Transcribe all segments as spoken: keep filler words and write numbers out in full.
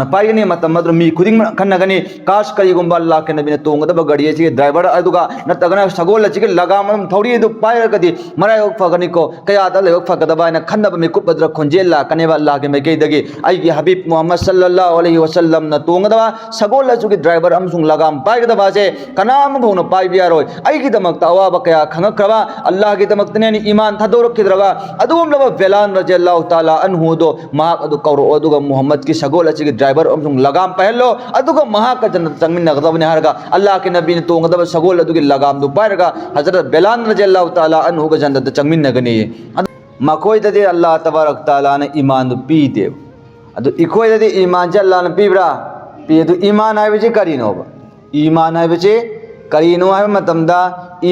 ꯄꯥꯏꯒꯅꯤ꯫ ꯃꯇꯝ ꯑꯗꯨꯗ ꯃꯤ ꯈꯨꯗꯤꯡꯃꯛ ꯈꯟꯅꯒꯅꯤ, ꯀꯥꯁ ꯀꯔꯤꯒꯨꯝꯕ ꯑꯜꯂꯥꯍꯒꯤ ꯅꯕꯤꯅ ꯇꯣꯡꯒꯗꯕ ꯒꯥꯔꯤ ꯑꯁꯤꯒꯤ ꯗ꯭ꯔꯥꯏꯚꯔ ꯑꯗꯨꯒ ꯅꯠꯇ꯭ꯔꯒꯅ ꯁꯒꯣꯜ ꯑꯁꯤꯒꯤ ꯂꯒꯥꯝ ꯑꯗꯨꯝ ꯊꯧꯔꯤ ꯑꯗꯨ ꯄꯥꯏꯔꯒꯗꯤ ꯃꯔꯥꯏꯕꯛ ꯐꯒꯅꯤꯀꯣ, ꯀꯌꯥꯗ ꯂꯥꯏꯕꯛ ꯐꯒꯗꯕ ꯍꯥꯏꯅ ꯈꯟꯅꯕ ꯃꯤꯀꯨꯞ ꯑꯗꯨꯗ ꯈꯣꯟꯖꯦꯜ ꯂꯥꯛꯀꯅꯦꯕ ꯑꯜꯂꯥꯍꯒꯤ ꯃꯥꯏꯀꯩꯗꯒꯤ꯫ ꯑꯩꯒꯤ ꯍꯕꯤꯕ ꯃꯨꯍꯝꯃꯗ ꯁꯜꯂꯜꯂꯥꯍꯨ ꯑꯂꯩꯍꯤ ꯋꯥꯁꯜꯂꯝꯅ ꯇꯣꯡꯒꯗꯕ ꯁꯒꯣꯜ ꯑꯁꯤꯒꯤ ꯗ꯭ꯔꯥꯏꯚꯔ ꯑꯃꯁꯨꯡ ꯂꯒꯥꯝ ꯄꯥꯏꯒꯗꯕ ꯑꯁꯦ ꯀꯅꯥ ꯑꯃ ꯐꯥꯎꯅ ꯄꯥꯏꯕ ꯌꯥꯔꯣꯏ꯫ ꯑꯩꯒꯤꯗꯃꯛꯇ ꯑꯋꯥꯕ ꯀꯌꯥ ꯈꯪꯉꯛꯈ꯭ꯔꯕ, ꯑꯜꯂꯥꯍꯒꯤꯗꯃꯛꯇꯅꯦꯅ ꯏꯃꯥꯟ ꯊꯥꯗꯣꯔꯛꯈꯤꯗ꯭ꯔꯕ ꯑꯗꯨꯒꯨꯝꯂꯕ ꯕꯤꯂꯥꯜ ꯔꯖꯤꯌꯜꯂꯥꯍꯨ ꯇꯥꯂꯥ ꯑꯟꯍꯨꯗꯣ, ꯃꯍꯥꯛ ꯑꯗꯨ ꯀꯧꯔꯛꯑꯣ, ꯑꯗꯨꯒ ꯃꯨꯍꯝꯃꯗꯀꯤ ꯁꯒꯣꯜ ꯑꯁꯤꯒꯤ ꯗ꯭ꯔꯥꯏꯚꯔ ꯑꯃꯁꯨꯡ ꯂꯒꯥꯝ ꯄꯥꯏꯍꯜꯂꯣ, ꯑꯗꯨꯒ ꯃꯍꯥꯛꯀ ꯖꯟꯅꯠ ꯆꯪꯃꯤꯟꯅꯒꯗꯕꯅꯤ ꯍꯥꯏꯔꯒ ꯑꯜꯂꯥꯍꯒꯤ ꯅꯕꯤꯅ ꯇꯣꯡꯒꯗꯕ ꯁꯒꯣꯜ ꯑꯗꯨꯒꯤ ꯂꯒꯥꯝꯗꯨ ꯄꯥꯏꯔꯒ ꯍꯖꯔꯠ ꯕꯤꯂꯥꯜ ꯔꯖꯤꯌꯜꯂꯥꯍꯨ ꯇꯥꯂꯥ ꯑꯟꯍꯨꯒ ꯖꯟꯅꯠꯇ ꯆꯪꯃꯤꯟꯅꯒꯅꯤ꯫ ꯃꯈꯣꯏꯗꯗꯤ ꯑꯜꯂꯥꯍ ꯇꯕꯥꯔꯛ ꯇꯥꯂꯥꯅ ꯏꯃꯥꯟꯗꯨ ꯄꯤꯗꯦꯕ꯫ ꯑꯗꯨ ꯑꯩꯈꯣꯏꯗꯗꯤ ꯏꯃꯥꯟꯁꯦ ꯑꯜꯂꯥꯍꯅ ꯄꯤꯕ꯭ꯔꯥ? ꯄꯤ꯫ ꯑꯗꯨ ꯏꯃꯥꯟ ꯍꯥꯏꯕꯁꯤ ꯀꯔꯤꯅꯣꯕ? ꯏꯃꯥꯟ ꯍꯥꯏꯕꯁꯤ ꯀꯔꯤꯅꯣ ꯍꯥꯏꯕ ꯃꯇꯝꯗ,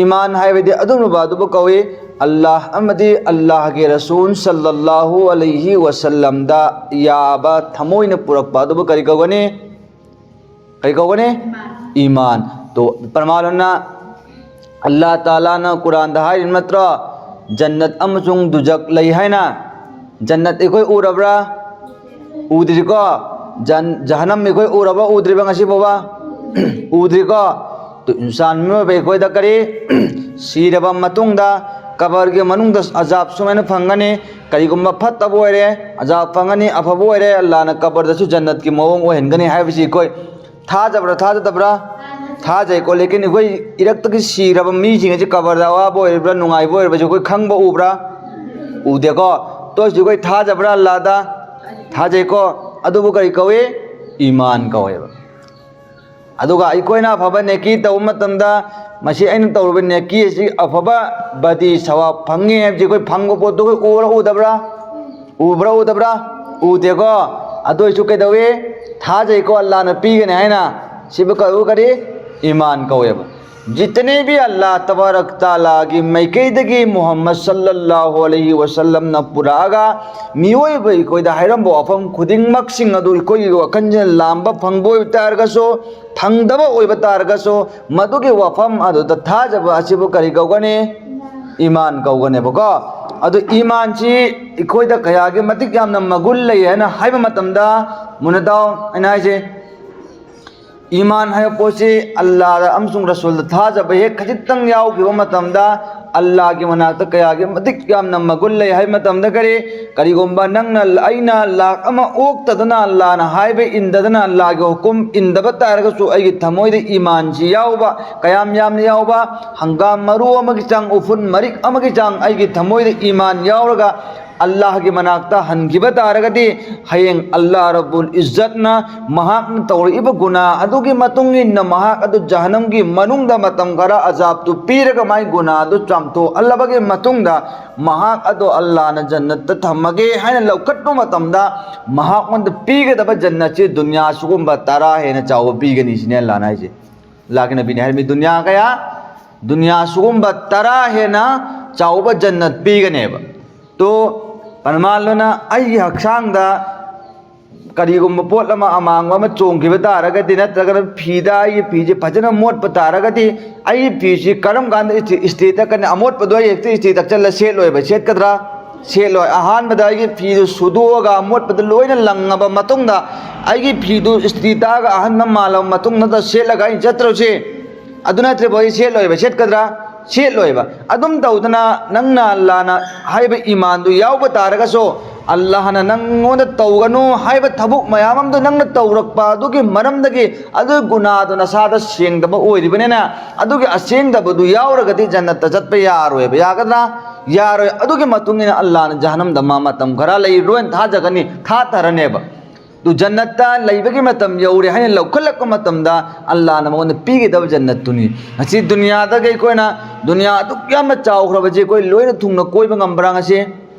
ꯏꯃꯥꯟ ꯍꯥꯏꯕꯗꯤ ꯑꯗꯨꯒꯨꯝꯂꯕ ꯑꯗꯨꯕꯨ ꯀꯧꯏ, ꯑꯜꯂꯥꯍ ꯑꯃꯗꯤ ꯑꯜꯂꯥꯍꯒꯤ ꯔꯁꯨꯜ ꯁꯜꯂꯜꯂꯥꯍꯨ ꯑꯂꯩꯍꯤ ꯋꯥꯁꯜꯂꯝꯗ ꯌꯥꯕ ꯊꯃꯣꯏꯅ ꯄꯨꯔꯛꯄ ꯑꯗꯨꯕꯨ ꯀꯔꯤ ꯀꯧꯒꯅꯤ? ꯀꯔꯤ ꯀꯧꯒꯅꯤ? ꯏꯃꯥꯟ꯫ ꯇꯣ, ꯄ꯭ꯔꯃꯥꯟ ꯑꯣꯏꯅ ꯑꯜꯂꯥꯍ ꯇꯥꯂꯥꯅ ꯀꯨꯔꯥꯟꯗ ꯍꯥꯏꯔꯤꯕ ꯅꯠꯇ꯭ꯔꯣ? ꯖꯟꯅꯠ ꯑꯃꯁꯨꯡ ꯗꯨꯖꯛ ꯂꯩ ꯍꯥꯏꯅ꯫ ꯖꯟꯅꯠ ꯑꯩꯈꯣꯏ ꯎꯔꯕ꯭ꯔꯥ? ꯎꯗ꯭ꯔꯤꯀꯣ? ꯖꯟ-, ꯖꯍꯟꯅꯝ ꯑꯩꯈꯣꯏ ꯎꯔꯕ ꯎꯗ꯭ꯔꯤꯕ ꯉꯁꯤ ꯐꯥꯎꯕ? ꯎꯗ꯭ꯔꯤꯀꯣ? ꯇꯨ, ꯏꯟꯁꯥꯟ ꯃꯤꯑꯣꯏꯕ ꯑꯩꯈꯣꯏꯗ ꯀꯔꯤ? ꯁꯤꯔꯕ ꯃꯇꯨꯡꯗ ꯀꯕꯔꯒꯤ ꯃꯅꯨꯡꯗ ꯑꯖꯥꯕ ꯁꯨꯃꯥꯏꯅ ꯐꯪꯒꯅꯤ꯫ ꯀꯔꯤꯒꯨꯝꯕ ꯐꯠꯇꯕ ꯑꯣꯏꯔꯦ, ꯑꯖꯥꯕ ꯐꯪꯒꯅꯤ, ꯑꯐꯕ ꯑꯣꯏꯔꯦ, ꯑꯜꯂꯥꯍꯅ ꯀꯕꯔꯗꯁꯨ ꯖꯟꯅꯠꯀꯤ ꯃꯑꯣꯡ ꯑꯣꯏꯍꯟꯒꯅꯤ ꯍꯥꯏꯕꯁꯤ ꯑꯩꯈꯣꯏ ꯊꯥꯖꯕ꯭ꯔꯥ, ꯊꯥꯖꯗꯕ꯭ꯔꯥ? ꯊꯥꯖꯩꯀꯣ꯫ ꯂꯦꯀꯤꯟ ꯑꯩꯈꯣꯏ ꯏꯔꯛꯇꯒꯤ ꯁꯤꯔꯕ ꯃꯤꯁꯤꯡ ꯑꯁꯤ ꯀꯕꯔꯗ ꯑꯋꯥꯕ ꯑꯣꯏꯔꯤꯕ꯭ꯔꯥ, ꯅꯨꯡꯉꯥꯏꯕ ꯑꯣꯏꯔꯤꯕꯁꯤ ꯑꯩꯈꯣꯏ ꯈꯪꯕ ꯎꯕ꯭ꯔꯥ? ꯎꯗꯦꯀꯣ꯫ ꯇꯣꯏꯁꯨ ꯑꯩꯈꯣꯏ ꯊꯥꯖꯕ꯭ꯔꯥ ꯑꯜꯂꯥꯍꯗ? ꯊꯥꯖꯩꯀꯣ꯫ ꯑꯗꯨꯕꯨ ꯀꯔꯤ ꯀꯧꯏ? ꯏꯃꯥꯟ ꯀꯧꯋꯦꯕ꯫ ꯑꯗꯨꯒ ꯑꯩꯈꯣꯏꯅ ꯑꯐꯕ ꯅꯦꯀꯤ ꯇꯧꯕ ꯃꯇꯝꯗ, ꯃꯁꯤ ꯑꯩꯅ ꯇꯧꯔꯨꯕ ꯅꯦꯀꯤ ꯑꯁꯤ ꯑꯐꯕ ꯕꯗꯤ ꯁꯋꯥꯕ ꯐꯪꯉꯤ ꯍꯥꯏꯕꯁꯤ ꯑꯩꯈꯣꯏ ꯐꯪꯕ ꯄꯣꯠꯇꯨ ꯑꯩꯈꯣꯏ ꯎꯕ꯭ꯔꯥ ꯎꯗꯕ꯭ꯔꯥ? ꯎꯕ꯭ꯔꯥ ꯎꯗꯕ꯭ꯔꯥ? ꯎꯗꯦꯀꯣ꯫ ꯑꯗꯨ ꯑꯣꯏꯁꯨ ꯀꯩꯗꯧꯏ? ꯊꯥꯖꯩꯀꯣ, ꯑꯜꯂꯥꯍꯅ ꯄꯤꯒꯅꯤ ꯍꯥꯏꯅ꯫ ꯁꯤꯕꯨ ꯀꯧꯏ ꯀꯔꯤ? ꯏꯃꯥꯟ ꯀꯧꯋꯦꯕ꯫ ꯖꯤꯇꯅꯦ ꯚꯤ ꯑꯜꯂꯥꯍ ꯇꯕꯥꯔꯛ ꯇꯥꯂꯥꯒꯤ ꯃꯥꯏꯀꯩꯗꯒꯤ ꯃꯨꯍꯝꯃꯗ ꯁꯜꯂꯜꯂꯥꯍꯨ ꯑꯂꯩꯍꯤ ꯋꯥꯁꯜꯂꯝꯅ ꯄꯨꯔꯛꯑꯒ ꯃꯤꯑꯣꯏꯕ ꯑꯩꯈꯣꯏꯗ ꯍꯥꯏꯔꯝꯕ ꯋꯥꯐꯝ ꯈꯨꯗꯤꯡꯃꯛꯁꯤꯡ ꯑꯗꯨ ꯑꯩꯈꯣꯏꯒꯤ ꯋꯥꯈꯜꯁꯤꯅ ꯂꯥꯝꯕ ꯐꯪꯕ ꯑꯣꯏꯕ ꯇꯥꯔꯒꯁꯨ, ꯐꯪꯗꯕ ꯑꯣꯏꯕ ꯇꯥꯔꯒꯁꯨ, ꯃꯗꯨꯒꯤ ꯋꯥꯐꯝ ꯑꯗꯨꯗ ꯊꯥꯖꯕ ꯑꯁꯤꯕꯨ ꯀꯔꯤ ꯀꯧꯒꯅꯤ? ꯏꯃꯥꯟ ꯀꯧꯒꯅꯦꯕꯀꯣ꯫ ꯑꯗꯨ ꯏꯃꯥꯟꯁꯤ ꯑꯩꯈꯣꯏꯗ ꯀꯌꯥꯒꯤ ꯃꯇꯤꯛ ꯌꯥꯝꯅ ꯃꯒꯨꯟ ꯂꯩ ꯍꯥꯏꯅ ꯍꯥꯏꯕ ꯃꯇꯝꯗ, ꯃꯨꯟꯅ ꯇꯥꯎ ꯑꯩꯅ ꯍꯥꯏꯁꯦ, ꯏꯃꯥꯟ ꯍꯥꯏꯕ ꯄꯣꯠꯁꯤ ꯑꯜꯂꯥꯗ ꯑꯃꯁꯨꯡ ꯔꯁꯨꯜꯗ ꯊꯥꯖꯕ ꯍꯦꯛ ꯈꯖꯤꯛꯇꯪ ꯌꯥꯎꯈꯤꯕ ꯃꯇꯝꯗ, ꯑꯜꯂꯥꯒꯤ ꯃꯅꯥꯛꯇ ꯀꯌꯥꯒꯤ ꯃꯇꯤꯛ ꯌꯥꯝꯅ ꯃꯒꯨꯟ ꯂꯩ ꯍꯥꯏꯕ ꯃꯇꯝꯗ, ꯀꯔꯤ, ꯀꯔꯤꯒꯨꯝꯕ ꯅꯪꯅ, ꯑꯩꯅ ꯂꯥꯛ ꯑꯃ ꯑꯣꯛꯇꯗꯅ, ꯑꯜꯂꯥꯅ ꯍꯥꯏꯕ ꯏꯟꯗꯗꯅ, ꯑꯜꯂꯥꯒꯤ ꯍꯨꯀꯨꯝ ꯏꯟꯗꯕ ꯇꯥꯔꯒꯁꯨ, ꯑꯩꯒꯤ ꯊꯃꯣꯏꯗ ꯏꯃꯥꯟꯁꯤ ꯌꯥꯎꯕ, ꯀꯌꯥꯝ ꯌꯥꯝꯅ ꯌꯥꯎꯕ, ꯍꯪꯒꯥꯝ ꯃꯔꯨ ꯑꯃꯒꯤ ꯆꯥꯡ, ꯎꯐꯨꯟ ꯃꯔꯤꯛ ꯑꯃꯒꯤ ꯆꯥꯡ ꯑꯩꯒꯤ ꯊꯃꯣꯏꯗ ꯏꯃꯥꯟ ꯌꯥꯎꯔꯒ ꯑꯜꯂꯥꯍꯒꯤ ꯃꯅꯥꯛꯇ ꯍꯟꯈꯤꯕ ꯇꯥꯔꯒꯗꯤ, ꯍꯌꯦꯡ ꯑꯜꯂꯥꯍ ꯔꯕꯨꯜ ꯏꯖꯠꯅ ꯃꯍꯥꯛꯅ ꯇꯧꯔꯛꯏꯕ ꯒꯨꯅꯥ ꯑꯗꯨꯒꯤ ꯃꯇꯨꯡ ꯏꯟꯅ ꯃꯍꯥꯛ ꯑꯗꯨ ꯖꯍꯅꯝꯒꯤ ꯃꯅꯨꯡꯗ ꯃꯇꯝ ꯈꯔ ꯑꯖꯥꯕꯇꯨ ꯄꯤꯔꯒ ꯃꯥꯒꯤ ꯒꯨꯅꯥ ꯑꯗꯨ ꯆꯥꯝꯊꯣꯛꯍꯜꯂꯕꯒꯤ ꯃꯇꯨꯡꯗ, ꯃꯍꯥꯛ ꯑꯗꯨ ꯑꯜꯂꯥꯍꯅ ꯖꯟꯅꯠꯇ ꯊꯝꯃꯒꯦ ꯍꯥꯏꯅ ꯂꯧꯈꯠꯄ ꯃꯇꯝꯗ, ꯃꯍꯥꯛꯉꯣꯟꯗ ꯄꯤꯒꯗꯕ ꯖꯟꯅꯠꯁꯤ ꯗꯨꯅꯤꯌꯥ ꯁꯤꯒꯨꯝꯕ ꯇꯔꯥ ꯍꯦꯟꯅ ꯆꯥꯎꯕ ꯄꯤꯒꯅꯤ ꯁꯤꯅꯤ ꯑꯜꯂꯥꯍꯅ ꯍꯥꯏꯁꯦ꯫ ꯑꯜꯂꯥꯍꯒꯤ ꯅꯕꯤꯅ ꯍꯥꯏꯔꯝꯃꯤ, ꯗꯨꯅꯤꯌꯥ ꯀꯌꯥ? ꯗꯨꯅꯤꯌꯥ ꯁꯤꯒꯨꯝꯕ ꯇꯔꯥ ꯍꯦꯟꯅ ꯆꯥꯎꯕ ꯖꯟꯅꯠ ꯄꯤꯒꯅꯦꯕ꯫ ꯇꯣ, ꯄ꯭ꯔꯃꯥꯟ ꯂꯣꯅ ꯑꯩꯒꯤ ꯍꯛꯆꯥꯡꯗ ꯀꯔꯤꯒꯨꯝꯕ ꯄꯣꯠ ꯑꯃ ꯑꯃꯥꯡꯕ ꯑꯃ ꯆꯣꯡꯈꯤꯕ ꯇꯥꯔꯒꯗꯤ, ꯅꯠꯇ꯭ꯔꯒꯅ ꯐꯤꯗ ꯑꯩꯒꯤ ꯐꯤꯁꯦ ꯐꯖꯅ ꯃꯣꯠꯄ ꯇꯥꯔꯒꯗꯤ, ꯑꯩꯒꯤ ꯐꯤꯁꯤ ꯀꯔꯝ ꯀꯥꯟꯗ ꯏꯁꯇ꯭ꯔꯤ, ꯏꯁꯇ꯭ꯔꯤ ꯇꯛꯀꯅꯤ? ꯑꯃꯣꯠꯄꯗꯣ ꯑꯩ ꯍꯦꯛꯇ ꯏꯁꯇ꯭ꯔꯤ ꯇꯛꯆꯜꯂ ꯁꯦꯠꯂꯣꯏꯕ, ꯁꯦꯠꯀꯗ꯭ꯔꯥ? ꯁꯦꯠꯂꯣꯏ꯫ ꯑꯍꯥꯟꯕꯗ ꯑꯩꯒꯤ ꯐꯤꯗꯨ ꯁꯨꯗꯣꯛꯑꯒ ꯑꯃꯣꯠꯄꯗ ꯂꯣꯏꯅ ꯂꯪꯉꯕ ꯃꯇꯨꯡꯗ, ꯑꯩꯒꯤ ꯐꯤꯗꯨ ꯏꯁꯇ꯭ꯔꯤ ꯇꯛꯑꯒ ꯑꯍꯟꯕ ꯃꯥꯜꯂꯕ ꯃꯇꯨꯡꯗ ꯁꯦꯠꯂꯒ ꯑꯩꯅ ꯆꯠꯇ꯭ꯔꯁꯤ? ꯑꯗꯨ ꯅꯠꯇ꯭ꯔꯕ ꯑꯩ ꯁꯦꯠꯂꯣꯏꯕ, ꯁꯦꯠꯀꯗ꯭ꯔꯥ? ꯁꯦꯠꯂꯣꯏꯕ꯫ ꯑꯗꯨꯝ ꯇꯧꯗꯅ ꯅꯪꯅ ꯑꯜꯂꯥꯍꯅ ꯍꯥꯏꯕ ꯏꯃꯥꯟꯗꯨ ꯌꯥꯎꯕ ꯇꯥꯔꯒꯁꯨ, ꯑꯜꯂꯥꯍꯅ ꯅꯪꯉꯣꯟꯗ ꯇꯧꯒꯅꯨ ꯍꯥꯏꯕ ꯊꯕꯛ ꯃꯌꯥꯝ ꯑꯃꯗꯨ ꯅꯪꯅ ꯇꯧꯔꯛꯄ ꯑꯗꯨꯒꯤ ꯃꯔꯝꯗꯒꯤ ꯑꯗꯨ ꯒꯨꯅꯥꯗꯨ ꯅꯁꯥꯗ ꯁꯦꯡꯗꯕ ꯑꯣꯏꯔꯤꯕꯅꯤꯅ, ꯑꯗꯨꯒꯤ ꯑꯁꯦꯡꯗꯕꯗꯨ ꯌꯥꯎꯔꯒꯗꯤ ꯖꯟꯅꯠꯇ ꯆꯠꯄ ꯌꯥꯔꯣꯏꯕ꯫ ꯌꯥꯒꯗ꯭ꯔꯥ? ꯌꯥꯔꯣꯏ꯫ ꯑꯗꯨꯒꯤ ꯃꯇꯨꯡ ꯏꯟꯅ ꯑꯜꯂꯥꯍꯅ ꯖꯍꯅꯝꯗ ꯃꯥ ꯃꯇꯝ ꯈꯔ ꯂꯩꯔꯣꯏꯅ ꯊꯥꯖꯒꯅꯤ, ꯊꯥꯊꯔꯅꯦꯕ꯫ ꯑꯗꯨ ꯖꯟꯅꯠꯇ ꯂꯩꯕꯒꯤ ꯃꯇꯝ ꯌꯧꯔꯦ ꯍꯥꯏꯅ ꯂꯧꯈꯠꯂꯛꯄ ꯃꯇꯝꯗ, ꯑꯜꯂꯥꯍꯅ ꯃꯉꯣꯟꯗ ꯄꯤꯒꯗꯕ ꯖꯟꯅꯠꯇꯨꯅꯤ꯫ ꯉꯁꯤ ꯗꯨꯅꯤꯌꯥꯗꯒꯤ ꯑꯩꯈꯣꯏꯅ, ꯗꯨꯅꯤꯌꯥ ꯑꯗꯨꯛ ꯌꯥꯝꯅ ꯆꯥꯎꯈ꯭ꯔꯕꯁꯦ ꯑꯩꯈꯣꯏ ꯂꯣꯏꯅ ꯊꯨꯡꯅ ꯀꯣꯏꯕ ꯉꯝꯕ꯭ꯔꯥ ꯉꯁꯤ?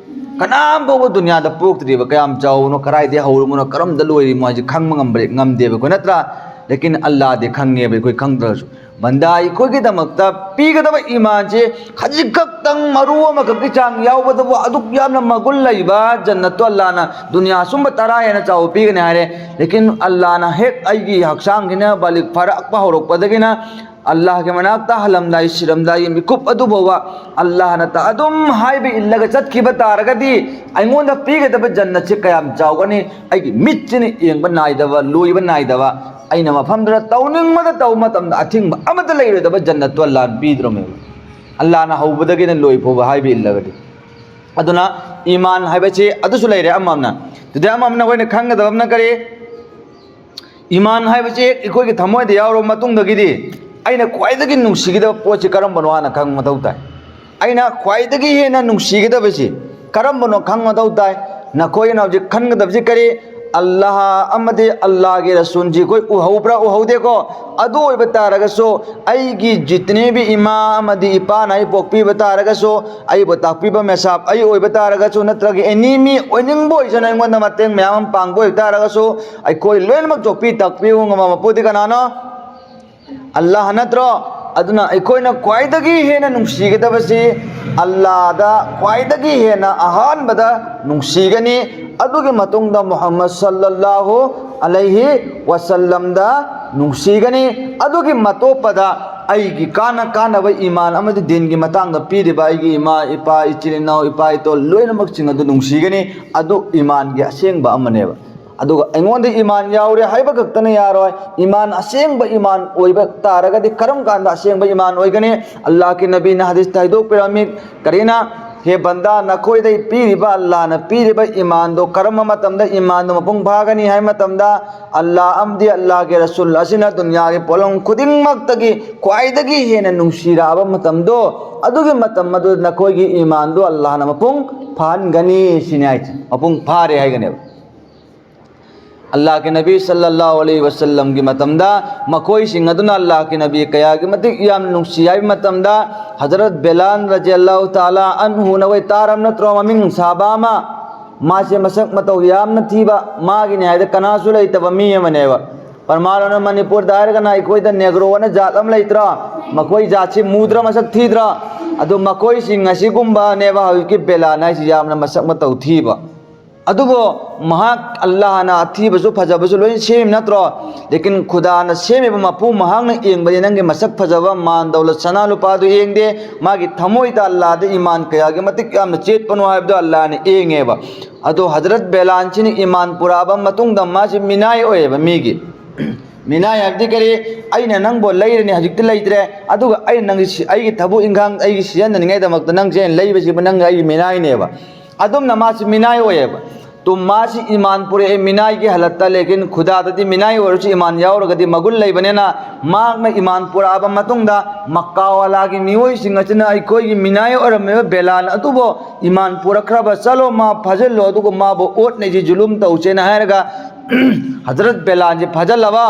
ꯀꯅꯥꯝ ꯐꯥꯎꯕ ꯗꯨꯅꯤꯌꯥꯗ ꯄꯣꯛꯇ꯭ꯔꯤꯕ, ꯀꯌꯥꯝ ꯆꯥꯎꯕꯅꯣ, ꯀꯗꯥꯏꯗꯒꯤ ꯍꯧꯔꯕꯅꯣ, ꯀꯔꯝꯗ ꯂꯣꯏꯔꯤꯃꯣ ꯍꯥꯏꯁꯦ ꯈꯪꯕ ꯉꯝꯕ꯭ꯔꯦ? ꯉꯝꯗꯦꯕ ꯑꯩꯈꯣꯏ, ꯅꯠꯇ꯭ꯔꯥ? ꯂꯦꯀꯤꯟ ꯑꯜꯂꯥꯍꯗꯤ ꯈꯪꯉꯦꯕ, ꯑꯩꯈꯣꯏ ꯈꯪꯗ꯭ꯔꯁꯨ꯫ ꯕꯟꯗꯥ ꯑꯩꯈꯣꯏꯒꯤꯗꯃꯛꯇ ꯄꯤꯒꯗꯕ ꯏꯃꯥꯟꯁꯦ ꯈꯖꯤꯛꯈꯛꯇꯪ, ꯃꯔꯨ ꯑꯃꯈꯛꯀꯤ ꯆꯥꯡ ꯌꯥꯎꯕꯗꯕꯨ ꯑꯗꯨꯛ ꯌꯥꯝꯅ ꯃꯒꯨꯟ ꯂꯩꯕ ꯖꯟꯅꯠꯇꯣ ꯑꯜꯂꯥꯍꯅ ꯗꯨꯅꯤꯌꯥ ꯁꯨꯝꯕ ꯇꯔꯥ ꯍꯦꯟꯅ ꯆꯥꯎꯕ ꯄꯤꯒꯅꯤ ꯍꯥꯏꯔꯦ꯫ ꯂꯦꯀꯤꯟ ꯑꯜꯂꯥꯍꯅ ꯍꯦꯛ ꯑꯩꯒꯤ ꯍꯛꯆꯥꯡꯁꯤꯅ ꯕꯥꯂꯤꯒ ꯐꯥꯔꯛꯄ ꯍꯧꯔꯛꯄꯗꯒꯤꯅ ꯑꯜꯂꯥꯍꯒꯤ ꯃꯅꯥꯛꯇ ꯍꯜꯂꯝꯗꯥꯏ, ꯁꯤꯔꯝꯗꯥꯏꯒꯤ ꯃꯤꯀꯨꯞ ꯑꯗꯨꯐꯥꯎꯕ ꯑꯜꯂꯥꯍꯅ ꯇ-, ꯑꯗꯨꯝ ꯍꯥꯏꯕ ꯏꯜꯂꯒ ꯆꯠꯈꯤꯕ ꯇꯥꯔꯒꯗꯤ, ꯑꯩꯉꯣꯟꯗ ꯄꯤꯒꯗꯕ ꯖꯟꯅꯠꯁꯤ ꯀꯌꯥꯝ ꯆꯥꯎꯒꯅꯤ? ꯑꯩꯒꯤ ꯃꯤꯠꯁꯤꯅ ꯌꯦꯡꯕ ꯅꯥꯏꯗꯕ, ꯂꯣꯏꯕ ꯅꯥꯏꯗꯕ, ꯑꯩꯅ ꯃꯐꯝꯗꯨꯗ ꯇꯧꯅꯤꯡꯕꯗ ꯇꯧꯕ ꯃꯇꯝꯗ ꯑꯊꯤꯡꯕ ꯑꯃꯠꯇ ꯂꯩꯔꯣꯏꯗꯕ ꯖꯟꯅꯠꯇꯨ ꯑꯜꯂꯥꯍꯅ ꯄꯤꯗ꯭ꯔꯣꯃꯦꯕ꯫ ꯑꯜꯂꯥꯍꯅ ꯍꯧꯕꯗꯒꯤꯅ ꯂꯣꯏ ꯐꯥꯎꯕ ꯍꯥꯏꯕ ꯏꯜꯂꯒꯗꯤ꯫ ꯑꯗꯨꯅ ꯏꯃꯥꯟ ꯍꯥꯏꯕꯁꯤ ꯑꯗꯨꯁꯨ ꯂꯩꯔꯦ ꯑꯃ ꯑꯃꯅ꯫ ꯑꯗꯨꯗꯩ ꯑꯃ ꯑꯃꯅ ꯑꯩꯈꯣꯏꯅ ꯈꯪꯒꯗꯕ ꯑꯃꯅ ꯀꯔꯤ? ꯏꯃꯥꯟ ꯍꯥꯏꯕꯁꯤ ꯑꯩꯈꯣꯏꯒꯤ ꯊꯃꯣꯏꯗ ꯌꯥꯎꯔꯕ ꯃꯇꯨꯡꯗꯒꯤꯗꯤ ꯑꯩꯅ ꯈ꯭ꯋꯥꯏꯗꯒꯤ ꯅꯨꯡꯁꯤꯒꯗꯕ ꯄꯣꯠꯁꯤ ꯀꯔꯝꯕꯅꯣ ꯍꯥꯟꯅ ꯈꯪꯕ ꯃꯊꯧ ꯇꯥꯏ꯫ ꯑꯩꯅ ꯈ꯭ꯋꯥꯏꯗꯒꯤ ꯍꯦꯟꯅ ꯅꯨꯡꯁꯤꯒꯗꯕꯁꯤ ꯀꯔꯝꯕꯅꯣ ꯈꯪꯕ ꯃꯊꯧ ꯇꯥꯏ꯫ ꯅꯈꯣꯏꯅ ꯍꯧꯖꯤꯛ ꯈꯟꯒꯗꯕꯁꯤ ꯀꯔꯤ? ꯑꯜꯂꯥꯍ ꯑꯃꯗꯤ ꯑꯜꯂꯥꯍꯒꯤ ꯔꯁꯨꯜꯁꯤ ꯑꯩꯈꯣꯏ ꯎꯍꯧꯕ꯭ꯔꯥ? ꯎꯍꯧꯗꯦꯀꯣ꯫ ꯑꯗꯨ ꯑꯣꯏꯕ ꯇꯥꯔꯒꯁꯨ, ꯑꯩꯒꯤ ꯖꯤꯇꯅꯦꯕꯤ ꯏꯃꯥ ꯑꯃꯗꯤ ꯏꯄꯥꯅ ꯑꯩ ꯄꯣꯛꯄꯤꯕ ꯇꯥꯔꯒꯁꯨ, ꯑꯩꯕꯨ ꯇꯥꯛꯄꯤꯕ ꯃꯦꯁꯥꯞ ꯑꯩ ꯑꯣꯏꯕ ꯇꯥꯔꯒꯁꯨ, ꯅꯠꯇ꯭ꯔꯒ ꯑꯦꯅꯤ ꯃꯤ ꯑꯣꯏꯅꯤꯡꯕ ꯑꯣꯏꯁꯅꯨ, ꯑꯩꯉꯣꯟꯗ ꯃꯇꯦꯡ ꯃꯌꯥꯝ ꯑꯃ ꯄꯥꯡꯕ ꯑꯣꯏꯕ ꯇꯥꯔꯒꯁꯨ, ꯑꯩꯈꯣꯏ ꯂꯣꯏꯅꯃꯛ ꯌꯣꯛꯄꯤ ꯇꯥꯛꯄꯤꯕ ꯉꯝꯕ ꯃꯄꯨꯗꯤ ꯀꯅꯥꯅꯣ? ꯑꯜꯂꯥꯍ ꯅꯠꯇ꯭ꯔꯣ? ꯑꯗꯨꯅ ꯑꯩꯈꯣꯏꯅ ꯈ꯭ꯋꯥꯏꯗꯒꯤ ꯍꯦꯟꯅ ꯅꯨꯡꯁꯤꯒꯗꯕꯁꯤ ꯑꯜꯂꯥꯍꯗ ꯈ꯭ꯋꯥꯏꯗꯒꯤ ꯍꯦꯟꯅ ꯑꯍꯥꯟꯕꯗ ꯅꯨꯡꯁꯤꯒꯅꯤ꯫ ꯑꯗꯨꯒꯤ ꯃꯇꯨꯡꯗ ꯃꯨꯍꯝꯃꯗ ꯁꯜꯂꯜꯂꯥꯍꯨ ꯑꯂꯩꯍꯤ ꯋꯁꯜꯂꯝꯗ ꯅꯨꯡꯁꯤꯒꯅꯤ꯫ ꯑꯗꯨꯒꯤ ꯃꯇꯣꯞꯄꯗ ꯑꯩꯒꯤ ꯀꯥꯟꯅ ꯀꯥꯟꯅꯕ ꯏꯃꯥꯟ ꯑꯃꯗꯤ ꯗꯤꯟꯒꯤ ꯃꯇꯥꯡꯗ ꯄꯤꯔꯤꯕ ꯑꯩꯒꯤ ꯏꯃꯥ, ꯏꯄꯥ, ꯏꯆꯤꯜ ꯏꯅꯥꯎ, ꯏꯄꯥ ꯏꯇꯣꯜ ꯂꯣꯏꯅꯃꯛꯁꯤꯡ ꯑꯗꯨ ꯅꯨꯡꯁꯤꯒꯅꯤ꯫ ꯑꯗꯨ ꯏꯃꯥꯟꯒꯤ ꯑꯁꯦꯡꯕ ꯑꯃꯅꯦꯕ꯫ ꯑꯗꯨꯒ ꯑꯩꯉꯣꯟꯗ ꯏꯃꯥꯟ ꯌꯥꯎꯔꯦ ꯍꯥꯏꯕ ꯈꯛꯇꯅ ꯌꯥꯔꯣꯏ꯫ ꯏꯃꯥꯟ ꯑꯁꯦꯡꯕ ꯏꯃꯥꯟ ꯑꯣꯏꯕ ꯇꯥꯔꯒꯗꯤ ꯀꯔꯝ ꯀꯥꯟꯗ ꯑꯁꯦꯡꯕ ꯏꯃꯥꯟ ꯑꯣꯏꯒꯅꯤ? ꯑꯜꯂꯥꯍꯀꯤ ꯅꯕꯤꯅ ꯍꯗꯤꯁꯇ ꯍꯥꯏꯗꯣꯛꯄꯤꯔꯝꯃꯤ, ꯀꯔꯤꯅ? ꯍꯦ ꯕꯟꯗꯥ, ꯅꯈꯣꯏꯗ ꯄꯤꯔꯤꯕ, ꯑꯜꯂꯥꯍꯅ ꯄꯤꯔꯤꯕ ꯏꯃꯥꯟꯗꯣ ꯀꯔꯝꯕ ꯃꯇꯝꯗ ꯏꯃꯥꯟꯗꯣ ꯃꯄꯨꯡ ꯐꯥꯒꯅꯤ ꯍꯥꯏꯕ ꯃꯇꯝꯗ, ꯑꯜꯂꯥꯍ ꯑꯃꯗꯤ ꯑꯜꯂꯥꯍꯒꯤ ꯔꯁꯨꯜ ꯑꯁꯤꯅ ꯗꯨꯅꯤꯌꯥꯒꯤ ꯄꯣꯠꯂꯝ ꯈꯨꯗꯤꯡꯃꯛꯇꯒꯤ ꯈ꯭ꯋꯥꯏꯗꯒꯤ ꯍꯦꯟꯅ ꯅꯨꯡꯁꯤꯔꯛꯑꯕ ꯃꯇꯝꯗꯣ, ꯑꯗꯨꯒꯤ ꯃꯇꯝ ꯑꯗꯨꯗ ꯅꯈꯣꯏꯒꯤ ꯏꯃꯥꯟꯗꯣ ꯑꯜꯂꯥꯍꯅ ꯃꯄꯨꯡ ꯐꯥꯍꯟꯒꯅꯤ ꯁꯤꯅꯤ ꯍꯥꯏꯁꯦ꯫ ꯃꯄꯨꯡ ꯐꯥꯔꯦ ꯍꯥꯏꯒꯅꯦꯕ꯫ ꯑꯜꯂꯥꯍꯀꯤ ꯅꯕꯤ ꯁꯜꯂꯜꯂꯥꯍꯨ ꯑꯂꯩꯍꯤ ꯋꯁꯜꯂꯝꯒꯤ ꯃꯇꯝꯗ ꯃꯈꯣꯏꯁꯤꯡ ꯑꯗꯨꯅ ꯑꯜꯂꯥꯍꯀꯤ ꯅꯕꯤ ꯀꯌꯥꯒꯤ ꯃꯇꯤꯛ ꯌꯥꯝꯅ ꯅꯨꯡꯁꯤ ꯍꯥꯏꯕ ꯃꯇꯝꯗ, ꯍꯖꯔꯠ ꯕꯤꯂꯥꯜ ꯔꯖꯤꯌꯜꯂꯥꯍꯨ ꯇꯥꯂꯥ ꯑꯟꯍꯨ ꯅꯈꯣꯏ ꯇꯥꯔꯕ ꯅꯠꯇ꯭ꯔꯣ? ꯃꯃꯤꯡ ꯁꯥꯕ ꯑꯃ, ꯃꯥꯁꯦ ꯃꯁꯛ ꯃꯇꯧ ꯌꯥꯝꯅ ꯊꯤꯕ, ꯃꯥꯒꯤꯅꯤ ꯍꯥꯏꯗ ꯀꯅꯥꯁꯨ ꯂꯩꯇꯕ ꯃꯤ ꯑꯃꯅꯦꯕ꯫ ꯄ꯭ꯔꯃꯥꯟ ꯑꯣꯏꯅ ꯃꯅꯤꯄꯨꯔꯗ ꯍꯥꯏꯔꯒꯅ ꯑꯩꯈꯣꯏꯗ ꯅꯦꯒ꯭ꯔꯣ ꯑꯅ ꯖꯥꯠ ꯑꯃ ꯂꯩꯇ꯭ꯔꯣ? ꯃꯈꯣꯏ ꯖꯥꯠꯁꯤ ꯃꯨꯗ꯭ꯔ, ꯃꯁꯛ ꯊꯤꯗ꯭ꯔꯣ? ꯑꯗꯨ ꯃꯈꯣꯏꯁꯤꯡ ꯑꯁꯤꯒꯨꯝꯕꯅꯦꯕ ꯍꯧꯖꯤꯛꯀꯤ ꯕꯤꯂꯥꯜ ꯍꯥꯏꯁꯤ ꯌꯥꯝꯅ ꯃꯁꯛ ꯃꯇꯧ ꯊꯤꯕ꯫ ꯑꯗꯨꯕꯨ ꯃꯍꯥꯛ ꯑꯜꯂꯥꯍꯅ ꯑꯊꯤꯕꯁꯨ ꯐꯖꯕꯁꯨ ꯂꯣꯏ ꯁꯦꯝꯃꯤ ꯅꯠꯇ꯭ꯔꯣ? ꯂꯦꯀꯤꯟ ꯈꯨꯗꯥꯅ ꯁꯦꯝꯃꯤꯕ ꯃꯄꯨ ꯃꯍꯥꯛꯅ ꯌꯦꯡꯕꯗꯤ ꯅꯪꯒꯤ ꯃꯁꯛ ꯐꯖꯕ, ꯃꯥꯟ ꯗꯧꯂꯠ, ꯁꯅꯥ ꯂꯨꯄꯥꯗꯨ ꯌꯦꯡꯗꯦ, ꯃꯥꯒꯤ ꯊꯃꯣꯏꯗ ꯑꯜꯂꯥꯍꯗ ꯏꯃꯥꯟ ꯀꯌꯥꯒꯤ ꯃꯇꯤꯛ ꯌꯥꯝꯅ ꯆꯦꯠꯄꯅꯣ ꯍꯥꯏꯕꯗꯣ ꯑꯜꯂꯥꯍꯅ ꯌꯦꯡꯉꯦꯕ꯫ ꯑꯗꯣ ꯍꯖꯔꯠ ꯕꯦꯂꯥꯟꯁꯤꯅ ꯏꯃꯥꯟ ꯄꯨꯔꯛꯑꯕ ꯃꯇꯨꯡꯗ ꯃꯥꯁꯤ ꯃꯤꯅꯥꯏ ꯑꯣꯏꯌꯦꯕ ꯃꯤꯒꯤ꯫ ꯃꯤꯅꯥꯏ ꯍꯥꯏꯕꯗꯤ ꯀꯔꯤ? ꯑꯩꯅ ꯅꯪꯕꯨ ꯂꯩꯔꯅꯤ, ꯍꯧꯖꯤꯛꯇꯤ ꯂꯩꯇ꯭ꯔꯦ, ꯑꯗꯨꯒ ꯑꯩꯅ ꯅꯪꯒꯤ ꯁꯤ-, ꯑꯩꯒꯤ ꯊꯕꯛ ꯏꯪꯈꯥꯡ ꯑꯩꯒꯤ ꯁꯤꯖꯤꯟꯅꯅꯤꯡꯉꯥꯏꯗꯃꯛꯇ ꯅꯪꯁꯦ ꯑꯩꯅ ꯂꯩꯕꯁꯤꯕꯨ ꯅꯪ ꯑꯩꯒꯤ ꯃꯤꯅꯥꯏꯅꯦꯕ꯫ ꯑꯗꯨꯝꯅ ꯃꯥꯁꯤ ꯃꯤꯅꯥꯏ ꯑꯣꯏꯌꯦꯕ꯫ ꯇꯨ ꯃꯥꯁꯤ ꯏꯃꯥꯟ ꯄꯨꯔꯛꯑꯦ ꯃꯤꯅꯥꯏꯒꯤ ꯍꯥꯂꯠꯇ, ꯂꯦꯀꯤꯟ ꯈꯨꯗꯥꯗꯗꯤ ꯃꯤꯅꯥꯏ ꯑꯣꯏꯔꯁꯨ ꯏꯃꯥꯟ ꯌꯥꯎꯔꯒꯗꯤ ꯃꯒꯨꯟ ꯂꯩꯕꯅꯤꯅ, ꯃꯍꯥꯛꯅ ꯏꯃꯥꯟ ꯄꯨꯔꯛꯑꯕ ꯃꯇꯨꯡꯗ ꯃꯛꯀꯥ ꯋꯥꯂꯥꯒꯤ ꯃꯤꯑꯣꯏꯁꯤꯡ ꯑꯁꯤꯅ ꯑꯩꯈꯣꯏꯒꯤ ꯃꯤꯅꯥꯏ ꯑꯣꯏꯔꯝꯃꯤꯕ ꯕꯦꯂꯥꯜ ꯑꯗꯨꯕꯨ ꯏꯃꯥꯟ ꯄꯨꯔꯛꯈ꯭ꯔꯕ, ꯆꯠꯂꯣ ꯃꯥ ꯐꯥꯖꯤꯜꯂꯣ, ꯑꯗꯨꯒ ꯃꯥꯕꯨ ꯑꯣꯠꯅꯩꯁꯤ, ꯖꯨꯂꯨꯝ ꯇꯧꯁꯦꯅ ꯍꯥꯏꯔꯒ ꯍꯖꯔꯠ ꯕꯦꯂꯥꯜꯁꯤ ꯐꯥꯖꯤꯜꯂꯕ꯫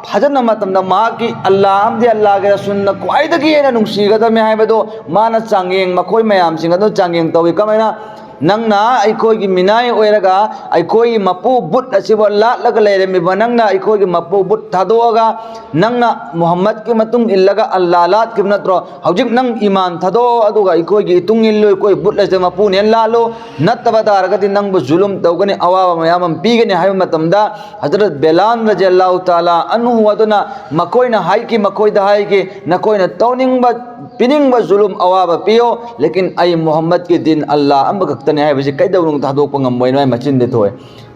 ꯐꯥꯖꯤꯟꯕ ꯃꯇꯝꯗ ꯃꯍꯥꯛꯀꯤ ꯑꯜꯂꯥꯍ ꯑꯃꯗꯤ ꯑꯜꯂꯥꯍꯒꯤ ꯔꯁꯨꯜꯅ ꯈ꯭ꯋꯥꯏꯗꯒꯤ ꯍꯦꯟꯅ ꯅꯨꯡꯁꯤꯒꯗꯕꯅꯤ ꯍꯥꯏꯕꯗꯨ ꯃꯥꯅ ꯆꯥꯡꯌꯦꯡ, ꯃꯈꯣꯏ ꯃꯌꯥꯝꯁꯤꯡ ꯑꯗꯨ ꯆꯥꯡꯌꯦꯡ ꯇꯧꯏ꯫ ꯀꯃꯥꯏꯅ? ꯅꯪꯅ ꯑꯩꯈꯣꯏꯒꯤ ꯃꯤꯅꯥꯏ ꯑꯣꯏꯔꯒ ꯑꯩꯈꯣꯏꯒꯤ ꯃꯄꯨ ꯕꯨꯠ ꯑꯁꯤꯕꯨ ꯂꯥꯠꯂꯒ ꯂꯩꯔꯝꯃꯤꯕ ꯅꯪꯅ ꯑꯩꯈꯣꯏꯒꯤ ꯃꯄꯨ ꯕꯨꯠ ꯊꯥꯗꯣꯛꯑꯒ ꯅꯪꯅ ꯃꯨꯍꯝꯃꯗꯀꯤ ꯃꯇꯨꯡ ꯏꯜꯂꯒ ꯑꯜꯂꯥꯍ ꯂꯥꯠꯈꯤꯕ ꯅꯠꯇ꯭ꯔꯣ? ꯍꯧꯖꯤꯛ ꯅꯪ ꯏꯃꯥꯟ ꯊꯥꯗꯣꯛꯑꯣ, ꯑꯗꯨꯒ ꯑꯩꯈꯣꯏꯒꯤ ꯏꯇꯨꯡ ꯏꯜꯂꯨ, ꯑꯩꯈꯣꯏ ꯕꯨꯠ ꯑꯁꯤꯗ ꯃꯄꯨꯅꯦꯅ ꯂꯥꯠꯂꯨ, ꯅꯠꯇꯕ ꯇꯥꯔꯒꯗꯤ ꯅꯪꯕꯨ ꯖꯨꯂꯨꯝ ꯇꯧꯒꯅꯤ, ꯑꯋꯥꯕ ꯃꯌꯥꯝ ꯑꯃ ꯄꯤꯒꯅꯤ ꯍꯥꯏꯕ ꯃꯇꯝꯗ ꯍꯖꯔꯠ ꯕꯦꯂꯥꯜ ꯔꯖꯤꯌꯜꯂꯥꯍꯨ ꯇꯥꯂꯥ ꯑꯟꯍꯨ ꯑꯗꯨꯅ ꯃꯈꯣꯏꯅ ꯍꯥꯏꯈꯤ, ꯃꯈꯣꯏꯗ ꯍꯥꯏꯈꯤ, ꯅꯈꯣꯏꯅ ꯇꯧꯅꯤꯡꯕ ꯄꯤꯅꯤꯡꯕ ꯖꯨꯂꯨꯝ ꯑꯋꯥꯕ ꯄꯤꯌꯣ, ꯂꯦꯀꯤꯟ ꯑꯩ ꯃꯨꯍꯝꯃꯗꯀꯤ ꯗꯤꯟ ꯑꯜꯂꯥꯍ ꯑꯃꯈꯛꯇꯅꯤ ꯍꯥꯏꯕꯁꯤ ꯀꯩꯗꯧꯅꯨꯡꯗ ꯊꯥꯗꯣꯛꯄ ꯉꯝꯃꯣꯏꯅ ꯃꯥꯏ ꯃꯆꯤꯟꯗ ꯊꯣꯛꯑꯦ꯫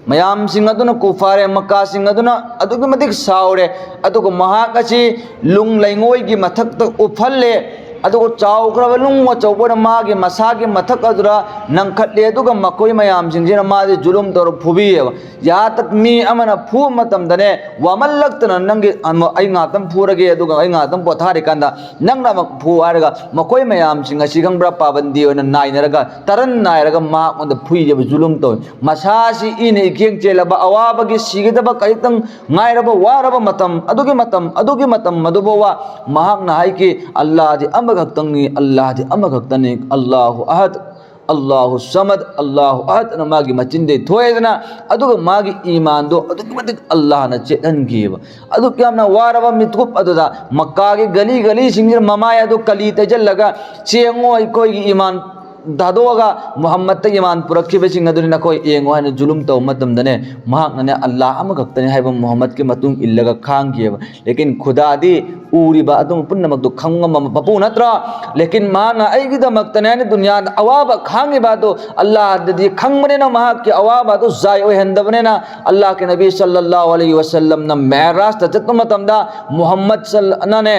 ꯃꯌꯥꯝꯁꯤꯡ ꯑꯗꯨꯅ, ꯀꯨꯐꯥꯔꯦ ꯃꯛꯀꯥꯁꯤꯡ ꯑꯗꯨꯅ ꯑꯗꯨꯛꯀꯤ ꯃꯇꯤꯛ ꯁꯥꯎꯔꯦ꯫ ꯑꯗꯨꯒ ꯃꯍꯥꯛ ꯑꯁꯤ ꯂꯨꯡ ꯂꯩꯉꯣꯏꯒꯤ ꯃꯊꯛꯇ ꯎꯞꯍꯜꯂꯦ꯫ ꯑꯗꯨꯒ ꯆꯥꯎꯈ꯭ꯔꯕ ꯅꯨꯡ ꯑꯆꯧꯕꯅ ꯃꯥꯒꯤ ꯃꯁꯥꯒꯤ ꯃꯊꯛ ꯑꯗꯨꯗ ꯅꯪꯈꯠꯂꯦ꯫ ꯑꯗꯨꯒ ꯃꯈꯣꯏ ꯃꯌꯥꯝꯁꯤꯡꯁꯤꯅ ꯃꯥꯁꯦ ꯖꯨꯂꯨꯝ ꯇꯧꯔ ꯐꯨꯕꯤꯌꯦꯕ꯫ ꯌꯥꯍꯥ ꯇꯛ ꯃꯤ ꯑꯃꯅ ꯐꯨꯕ ꯃꯇꯝꯗꯅꯦ, ꯋꯥꯃꯜꯂꯛꯇꯅ ꯅꯪꯒꯤ ꯑꯃ-, ꯑꯩ ꯉꯥꯛꯇꯪ ꯐꯨꯔꯒꯦ, ꯑꯗꯨꯒ ꯑꯩ ꯉꯥꯛꯇꯪ ꯄꯣꯊꯥꯔꯤꯀꯥꯟꯗ ꯅꯪꯅ ꯑꯃꯨꯛ ꯐꯨ ꯍꯥꯏꯔꯒ ꯃꯈꯣꯏ ꯃꯌꯥꯝꯁꯤꯡ ꯑꯁꯤ ꯈꯪꯕ꯭ꯔꯥ, ꯄꯥꯕꯟꯗꯤ ꯑꯣꯏꯅ ꯅꯥꯏꯅꯔꯒ ꯇꯔꯟ ꯅꯥꯏꯔꯒ ꯃꯍꯥꯛꯉꯣꯟꯗ ꯐꯨꯏꯌꯦꯕ, ꯖꯨꯂꯨꯝ ꯇꯧꯋꯤ꯫ ꯃꯁꯥꯁꯤ ꯏꯅ ꯏꯀꯦꯡ ꯆꯦꯜꯂꯕ, ꯑꯋꯥꯕꯒꯤ ꯁꯤꯒꯗꯕ ꯈꯖꯤꯛꯇꯪ ꯉꯥꯏꯔꯕ ꯋꯥꯔꯕ ꯃꯇꯝ, ꯑꯗꯨꯒꯤ ꯃꯇꯝ, ꯑꯗꯨꯒꯤ ꯃꯇꯝ ꯑꯗꯨꯐꯥꯎꯕ ꯃꯍꯥꯛꯅ ꯍꯥꯏꯈꯤ, "ꯑꯜꯂꯥꯍꯗꯤ ꯑꯃꯈꯛꯇꯪꯅꯤ, ꯑꯜꯂꯥꯍꯗꯤ ꯑꯃꯈꯛꯇꯅꯤ, ꯑꯜꯂꯥꯍꯨ ꯑꯍꯗ, ꯑꯜꯂꯥꯍꯨ ꯁꯃꯗ, ꯑꯜꯂꯥꯍꯨ ꯑꯍꯗ" ꯑꯅ ꯃꯥꯒꯤ ꯃꯆꯤꯟꯗꯒꯤ ꯊꯣꯛꯑꯦꯗꯅ, ꯑꯗꯨꯒ ꯃꯥꯒꯤ ꯏꯃꯥꯟꯗꯣ ꯑꯗꯨꯛꯀꯤ ꯃꯇꯤꯛ ꯑꯜꯂꯥꯍꯅ ꯆꯦꯠꯍꯟꯈꯤꯑꯕ꯫ ꯑꯗꯨꯛ ꯌꯥꯝꯅ ꯋꯥꯔꯕ ꯃꯤꯀꯨꯞ ꯑꯗꯨꯗ ꯃꯛꯀꯥꯒꯤ ꯒꯂꯤ ꯒꯂꯤꯁꯤꯡꯁꯤꯗ ꯃꯃꯥꯏ ꯑꯗꯨ ꯀꯂꯤ ꯇꯩꯁꯤꯜꯂꯒ, "ꯁꯤ ꯌꯦꯡꯉꯣ ꯑꯩꯈꯣꯏꯒꯤ ꯏꯃꯥꯟ ꯊꯥꯗꯣꯛꯑꯒ ꯃꯨꯍꯝꯃꯗꯇ ꯏꯃꯥꯟ ꯄꯨꯔꯛꯈꯤꯕꯁꯤꯡ ꯑꯗꯨꯅꯤ ꯅꯈꯣꯏ ꯌꯦꯡꯉꯨ ꯍꯥꯏꯅ ꯖꯨꯂꯨꯝ ꯇꯧꯕ ꯃꯇꯝꯗꯅꯦ, ꯃꯍꯥꯛꯅꯅꯦ ꯑꯜꯂꯥꯍ ꯑꯃꯈꯛꯇꯅꯤ ꯍꯥꯏꯕ ꯃꯨꯍꯝꯃꯗꯀꯤ ꯃꯇꯨꯡ ꯏꯜꯂꯒ ꯈꯥꯡꯈꯤꯑꯕ꯫ ꯂꯦꯀꯤꯟ ꯈꯨꯗꯥꯗꯤ ꯎꯔꯤꯕ ꯑꯗꯨꯝ ꯄꯨꯝꯅꯃꯛꯇꯨ ꯈꯪꯕ ꯉꯝꯕ ꯃꯄꯨ ꯅꯠꯇ꯭ꯔꯣ? ꯂꯦꯀꯤꯟ ꯃꯥꯅ ꯑꯩꯒꯤꯗꯃꯛꯇꯅꯦ ꯍꯥꯏꯅ ꯗꯨꯅꯤꯌꯥꯗ ꯑꯋꯥꯕ ꯈꯥꯡꯉꯤꯕ ꯑꯗꯨ ꯑꯜꯂꯥꯍꯗꯗꯤ ꯈꯪꯕꯅꯤꯅ, ꯃꯍꯥꯛꯀꯤ ꯑꯋꯥꯕ ꯑꯗꯨ ꯖꯥꯏ ꯑꯣꯏꯍꯟꯗꯕꯅꯤꯅ, ꯑꯜꯂꯥꯍꯀꯤ ꯅꯕꯤ ꯁꯜꯂꯜꯂꯥꯍꯨ ꯑꯂꯩꯍꯤ ꯋꯁꯜꯂꯝꯅ ꯃꯦꯔꯥꯖꯇ ꯆꯠꯄ ꯃꯇꯝꯗ ꯃꯨꯍꯝꯃꯗ ꯁꯜ-, ꯅꯅꯦ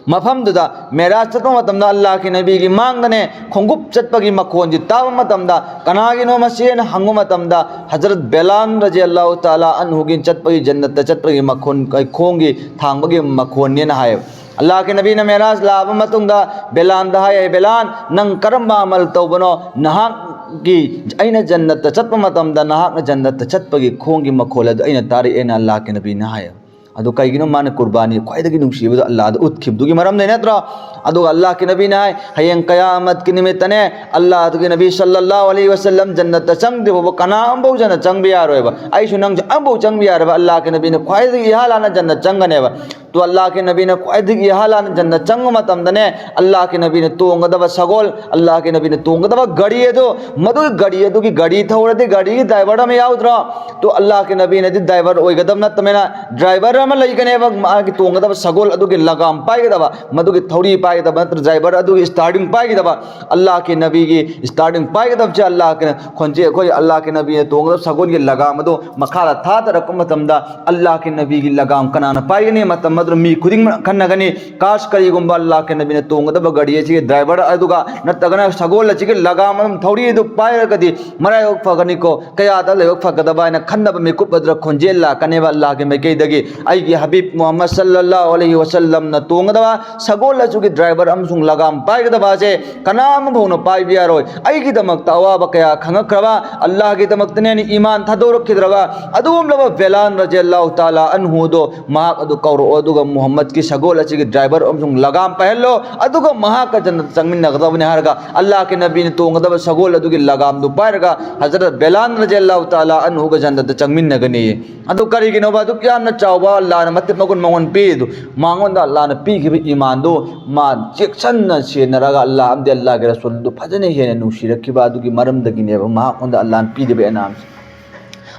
ꯃꯐꯝꯗꯨꯗ ꯃꯦꯔꯥꯖ ꯆꯠꯄ ꯃꯇꯝꯗ ꯑꯜꯂꯥꯍꯀꯤ ꯅꯕꯤꯒꯤ ꯃꯥꯡꯗꯅꯦ ꯈꯣꯡꯎꯞ ꯆꯠꯄꯒꯤ ꯃꯈꯣꯟꯁꯤ ꯇꯥꯕ ꯃꯇꯝꯗ, ꯀꯅꯥꯒꯤꯅꯣ ꯃꯁꯤ ꯍꯥꯏꯅ ꯍꯪꯕ ꯃꯇꯝꯗ, ꯍꯖꯔꯠ ꯕꯦꯂꯥꯟ ꯔꯖꯤꯌꯜꯂꯥꯍꯨ ꯇꯥꯂꯥ ꯑꯟꯍꯨꯒꯤ ꯆꯠꯄꯒꯤ, ꯖꯟꯅꯠꯇ ꯆꯠꯄꯒꯤ ꯃꯈꯣꯟ, ꯈꯣꯡꯒꯤ ꯊꯥꯡꯕꯒꯤ ꯃꯈꯣꯟꯅꯦꯅ ꯍꯥꯏꯌꯦꯕ꯫ ꯑꯜꯂꯥꯍꯀꯤ ꯅꯕꯤꯅ ꯃꯦꯔꯥꯖ ꯂꯥꯛꯑꯕ ꯃꯇꯨꯡꯗ ꯕꯦꯂꯥꯟꯗ ꯍꯥꯏ, "ꯑꯦ ꯕꯦꯂꯥꯟ, ꯅꯪ ꯀꯔꯝꯕ ꯑꯃꯜ ꯇꯧꯕꯅꯣ? ꯅꯍꯥꯛꯀꯤ, ꯑꯩꯅ ꯖꯟꯅꯠꯇ ꯆꯠꯄ ꯃꯇꯝꯗ ꯅꯍꯥꯛꯅ ꯖꯟꯅꯠꯇ ꯆꯠꯄꯒꯤ ꯈꯣꯡꯒꯤ ꯃꯈꯣꯜ ꯑꯗꯨ ꯑꯩꯅ ꯇꯥꯔꯛꯑꯦꯅ" ꯑꯜꯂꯥꯍꯀꯤ ꯅꯕꯤꯅ ꯍꯥꯏꯌꯦꯕ꯫ ꯑꯗꯨ ꯀꯩꯒꯤꯅꯣ? ꯃꯥꯅ ꯀꯨꯔꯕꯥꯅꯤ ꯈ꯭ꯋꯥꯏꯗꯒꯤ ꯅꯨꯡꯁꯤꯕꯗꯣ ꯑꯜꯂꯥꯍꯗ ꯎꯠꯈꯤꯕꯗꯨꯒꯤ ꯃꯔꯝꯗꯩ ꯅꯠꯇ꯭ꯔꯣ? ꯑꯗꯨꯒ ꯑꯜꯂꯥꯍꯀꯤ ꯅꯕꯤꯅ ꯍꯥꯏ, ꯍꯌꯦꯡ ꯀꯌꯥꯃꯠꯀꯤ ꯅꯨꯃꯤꯠꯇꯅꯦ, ꯑꯜꯂꯥꯍꯗꯨꯒꯤ ꯅꯕꯤ ꯁꯜꯂꯜꯂꯥꯍꯨ ꯑꯂꯩꯍꯤ ꯋꯁꯜꯂꯝ ꯖꯟꯅꯠꯇ ꯆꯪꯗ꯭ꯔꯤ ꯐꯥꯎꯕ ꯀꯅꯥ ꯑꯃꯐꯥꯎ ꯖꯟꯅꯠ ꯆꯪꯕ ꯌꯥꯔꯣꯏꯕ꯫ ꯑꯩꯁꯨ ꯅꯪꯁꯨ ꯑꯃꯐꯥꯎ ꯆꯪꯕ ꯌꯥꯔꯣꯏꯕ꯫ ꯑꯜꯂꯥꯍꯀꯤ ꯅꯕꯤꯅ ꯈ꯭ꯋꯥꯏꯗꯒꯤ ꯏꯍꯥꯟ ꯍꯥꯟꯅ ꯖꯟꯅꯠ ꯆꯪꯒꯅꯦꯕ꯫ ꯇꯣ ꯑꯜꯂꯥꯍꯀꯤ ꯅꯕꯤꯅ ꯈ꯭ꯋꯥꯏꯗꯒꯤ ꯏꯍꯥꯟ ꯍꯥꯟꯅ ꯖꯟꯅꯠ ꯆꯪꯕ ꯃꯇꯝꯗꯅꯦ, ꯑꯜꯂꯥꯍꯀꯤ ꯅꯕꯤꯅ ꯇꯣꯡꯒꯗꯕ ꯁꯒꯣꯜ, ꯑꯜꯂꯥꯍꯀꯤ ꯅꯕꯤꯅ ꯇꯣꯡꯒꯗꯕ ꯒꯥꯔꯤ ꯑꯗꯨ, ꯃꯗꯨꯒꯤ ꯒꯥꯔꯤ ꯑꯗꯨꯒꯤ ꯒꯥꯔꯤ ꯊꯧꯔꯗꯤ ꯒꯥꯔꯤꯒꯤ ꯗ꯭ꯔꯥꯏꯚꯔ ꯑꯃ ꯌꯥꯎꯗ꯭ꯔꯣ? ꯇꯣ ꯑꯜꯂꯥꯍꯀꯤ ꯅꯕꯤꯅꯗꯤ ꯗ꯭ꯔꯥꯏꯚꯔ ꯑꯣꯏꯒꯗꯕ ꯅꯠꯇꯕꯅꯤꯅ, ꯗ꯭ꯔꯥꯏꯚꯔ ꯑꯃ ꯂꯩꯒꯅꯦꯕ, ꯃꯥꯒꯤ ꯇꯣꯡꯒꯗꯕ ꯁꯒꯣꯜ ꯑꯗꯨꯒꯤ ꯂꯒꯥꯝ ꯄꯥꯏꯒꯗꯕ, ꯃꯗꯨꯒꯤ ꯊꯧꯔꯤ ꯄꯥꯏꯒꯗꯕ ꯅꯠꯇ꯭ꯔ ꯗ꯭ꯔꯥꯏꯚꯔ ꯑꯗꯨꯒꯤ ꯁ꯭ꯇꯥꯔꯇꯤꯡ ꯄꯥꯏꯒꯗꯕ꯫ ꯑꯜꯂꯥꯍꯀꯤ ꯅꯕꯤꯒꯤ ꯁ꯭ꯇꯥꯔꯇꯤꯡ ꯄꯥꯏꯒꯗꯕꯁꯦ ꯑꯜꯂꯥꯍꯀꯤ ꯈꯣꯟꯖꯦꯜ, ꯑꯩꯈꯣꯏ ꯑꯜꯂꯥꯍꯀꯤ ꯅꯕꯤꯅ ꯇꯣꯡꯒꯗꯕ ꯁꯒꯣꯜꯒꯤ ꯂꯒꯥꯝ ꯑꯗꯨ ꯃꯈꯥꯗ ꯊꯥꯗꯔꯛꯄ ꯃꯇꯝꯗ ꯑꯜꯂꯥꯍꯀꯤ ꯅꯕꯤꯒꯤ ꯂꯒꯥꯝ ꯀꯅꯥꯅ ꯄꯥꯏꯒꯅꯤ? ꯃꯇꯝ ꯑꯗꯨꯗ ꯃꯤ ꯈꯨꯗꯤꯡꯃꯛ ꯈꯟꯅꯒꯅꯤ꯫ ꯀꯥꯁ ꯀꯔꯤꯒꯨꯝꯕ ꯑꯜꯂꯥꯍꯀꯤ ꯅꯕꯤꯅ ꯇꯣꯡꯒꯗꯕ ꯒꯥꯔꯤ ꯑꯁꯤꯒꯤ ꯗ꯭ꯔꯥꯏꯚꯔ ꯑꯗꯨꯒ ꯅꯠꯇ꯭ꯔꯒꯅ ꯁꯒꯣꯜ ꯑꯁꯤꯒꯤ ꯂꯒꯥꯝ ꯑꯃ ꯊꯧꯔꯤ ꯑꯗꯨ ꯄꯥꯏꯔꯒꯗꯤ ꯃꯔꯥꯏꯕꯛ ꯐꯒꯅꯤꯀꯣ, ꯀꯌꯥꯗ ꯂꯥꯏꯕꯛ ꯐꯒꯗꯕ ꯍꯥꯏꯅ ꯈꯟꯅꯕ ꯃꯤꯀꯨꯞ ꯑꯗꯨꯗ ꯈꯣꯟꯖꯦꯜ ꯂꯥꯛꯀꯅꯦꯕ ꯑꯜꯂꯥꯍꯀꯤ ꯃꯥꯏꯀꯩꯗꯒꯤ꯫ ꯑꯩꯒꯤ ꯍꯕꯤꯕ ꯃꯨꯍꯝꯃꯗ ꯁꯜꯂꯜꯂꯥꯍꯨ ꯑꯂꯩꯍꯤ ꯋꯁꯜꯂꯝꯅ ꯇꯣꯡꯒꯗꯕ ꯁꯒꯣꯜ ꯑꯁꯤꯒꯤ ꯗ꯭ꯔꯥꯏꯚꯔ ꯑꯃꯁꯨꯡ ꯂꯒꯥꯝ ꯄꯥꯏꯒꯗꯕ ꯑꯁꯦ ꯀꯅꯥ ꯑꯃ ꯐꯥꯎꯅ ꯄꯥꯏꯕ ꯌꯥꯔꯣꯏ꯫ ꯑꯩꯒꯤꯗꯃꯛꯇ ꯑꯋꯥꯕ ꯀꯌꯥ ꯈꯪꯉꯛꯈ꯭ꯔꯕ, ꯑꯜꯂꯥꯍꯒꯤꯗꯃꯛꯇꯅꯦꯅ ꯏꯃꯥꯟ ꯊꯥꯗꯣꯔꯛꯈꯤꯗ꯭ꯔꯕ ꯑꯗꯨꯒꯨꯝꯂꯕ ꯕꯦꯂꯥꯟ ꯔꯖꯤꯌꯜꯂꯥꯍꯨ ꯇꯥꯂꯥ ꯑꯟꯍꯨꯗꯣ, ꯃꯍꯥꯛ ꯑꯗꯨ ꯀꯧꯔꯛꯑꯣ, ꯑꯗꯨꯒ ꯃꯨꯍꯝꯃꯗꯀꯤ ꯁꯒꯣꯜ ꯑꯁꯤꯒꯤ ꯗ꯭ꯔꯥꯏꯚꯔ ꯑꯃꯁꯨꯡ ꯂꯒꯥꯝ ꯄꯥꯏꯍꯜꯂꯣ, ꯑꯗꯨꯒ ꯃꯍꯥꯛꯀ ꯖꯟꯅꯠ ꯆꯪꯃꯤꯟꯅꯒꯗꯕꯅꯤ ꯍꯥꯏꯔꯒ, ꯑꯜꯂꯥꯍꯀꯤ ꯅꯕꯤꯅ ꯇꯣꯡꯒꯗꯕ ꯁꯒꯣꯜ ꯑꯗꯨꯒꯤ ꯂꯒꯥꯝꯗꯨ ꯄꯥꯏꯔꯒ ꯍꯖꯔꯠ ꯕꯦꯂꯥꯟ ꯔꯖꯤꯌꯜꯂꯥꯍꯨ ꯇꯥꯂꯥ ꯑꯟꯍꯨꯒ ꯖꯟꯅꯠꯇ ꯆꯪꯃꯤꯟꯅꯒꯅꯤ꯫ ꯑꯗꯨ ꯀꯔꯤꯒꯤꯅꯣꯕ ꯑꯗꯨꯛ ꯌꯥꯝꯅ ꯆꯥꯎꯕ ꯑꯜꯂꯥꯍꯅ ꯃꯇꯤꯛ ꯃꯒꯨꯟ ꯃꯉꯣꯟ ꯄꯤꯗꯨ, ꯃꯉꯣꯟꯗ ꯑꯜꯂꯥꯍꯅ ꯄꯤꯈꯤꯕ ꯏꯃꯥꯟꯗꯨ ꯃꯥ ꯆꯦꯛꯁꯟꯅ ꯁꯦꯟꯅꯔꯒ ꯑꯜꯂꯥꯍ ꯑꯃꯗꯤ ꯑꯜꯂꯥꯍꯒꯤ ꯔꯁꯨꯜꯗꯨ ꯐꯖꯅ ꯍꯦꯟꯅ ꯅꯨꯡꯁꯤꯔꯛꯈꯤꯕ ꯑꯗꯨꯒꯤ ꯃꯔꯝꯗꯒꯤꯅꯦꯕ ꯃꯍꯥꯛꯉꯣꯟꯗ ꯑꯜꯂꯥꯍꯅ ꯄꯤꯔꯤꯕ ꯏꯅꯥꯝꯁꯦ꯫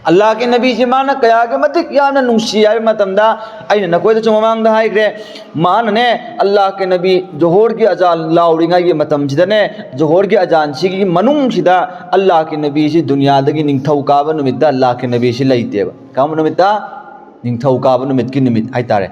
ꯑꯜꯂꯥꯍꯒꯤ ꯅꯕꯤꯁꯤ ꯃꯥꯅ ꯀꯌꯥꯒꯤ ꯃꯇꯤꯛ ꯌꯥꯝꯅ ꯅꯨꯡꯁꯤ ꯍꯥꯏꯕ ꯃꯇꯝꯗ, ꯑꯩꯅ ꯅꯈꯣꯏꯗꯁꯨ ꯃꯃꯥꯡꯗ ꯍꯥꯏꯈ꯭ꯔꯦ, ꯃꯥꯅꯅꯦ ꯑꯜꯂꯥꯍꯒꯤ ꯅꯕꯤ ꯖꯣꯍꯣꯔꯒꯤ ꯑꯖꯥꯟ ꯂꯥꯎꯔꯤꯉꯩꯒꯤ ꯃꯇꯝꯁꯤꯗꯅꯦ, ꯖꯣꯍꯣꯔꯒꯤ ꯑꯖꯥꯟꯁꯤꯒꯤ ꯃꯅꯨꯡꯁꯤꯗ ꯑꯜꯂꯥꯍꯒꯤ ꯅꯕꯤꯁꯤ ꯗꯨꯅꯤꯌꯥꯗꯒꯤ ꯅꯤꯡꯊꯧꯀꯥꯕ ꯅꯨꯃꯤꯠꯇ ꯑꯜꯂꯥꯍꯒꯤ ꯅꯕꯤꯁꯤ ꯂꯩꯇꯦꯕ꯫ ꯀꯔꯝꯕ ꯅꯨꯃꯤꯠꯇ? ꯅꯤꯡꯊꯧꯀꯥꯕ ꯅꯨꯃꯤꯠꯀꯤ ꯅꯨꯃꯤꯠ ꯍꯥꯏꯇꯥꯔꯦ꯫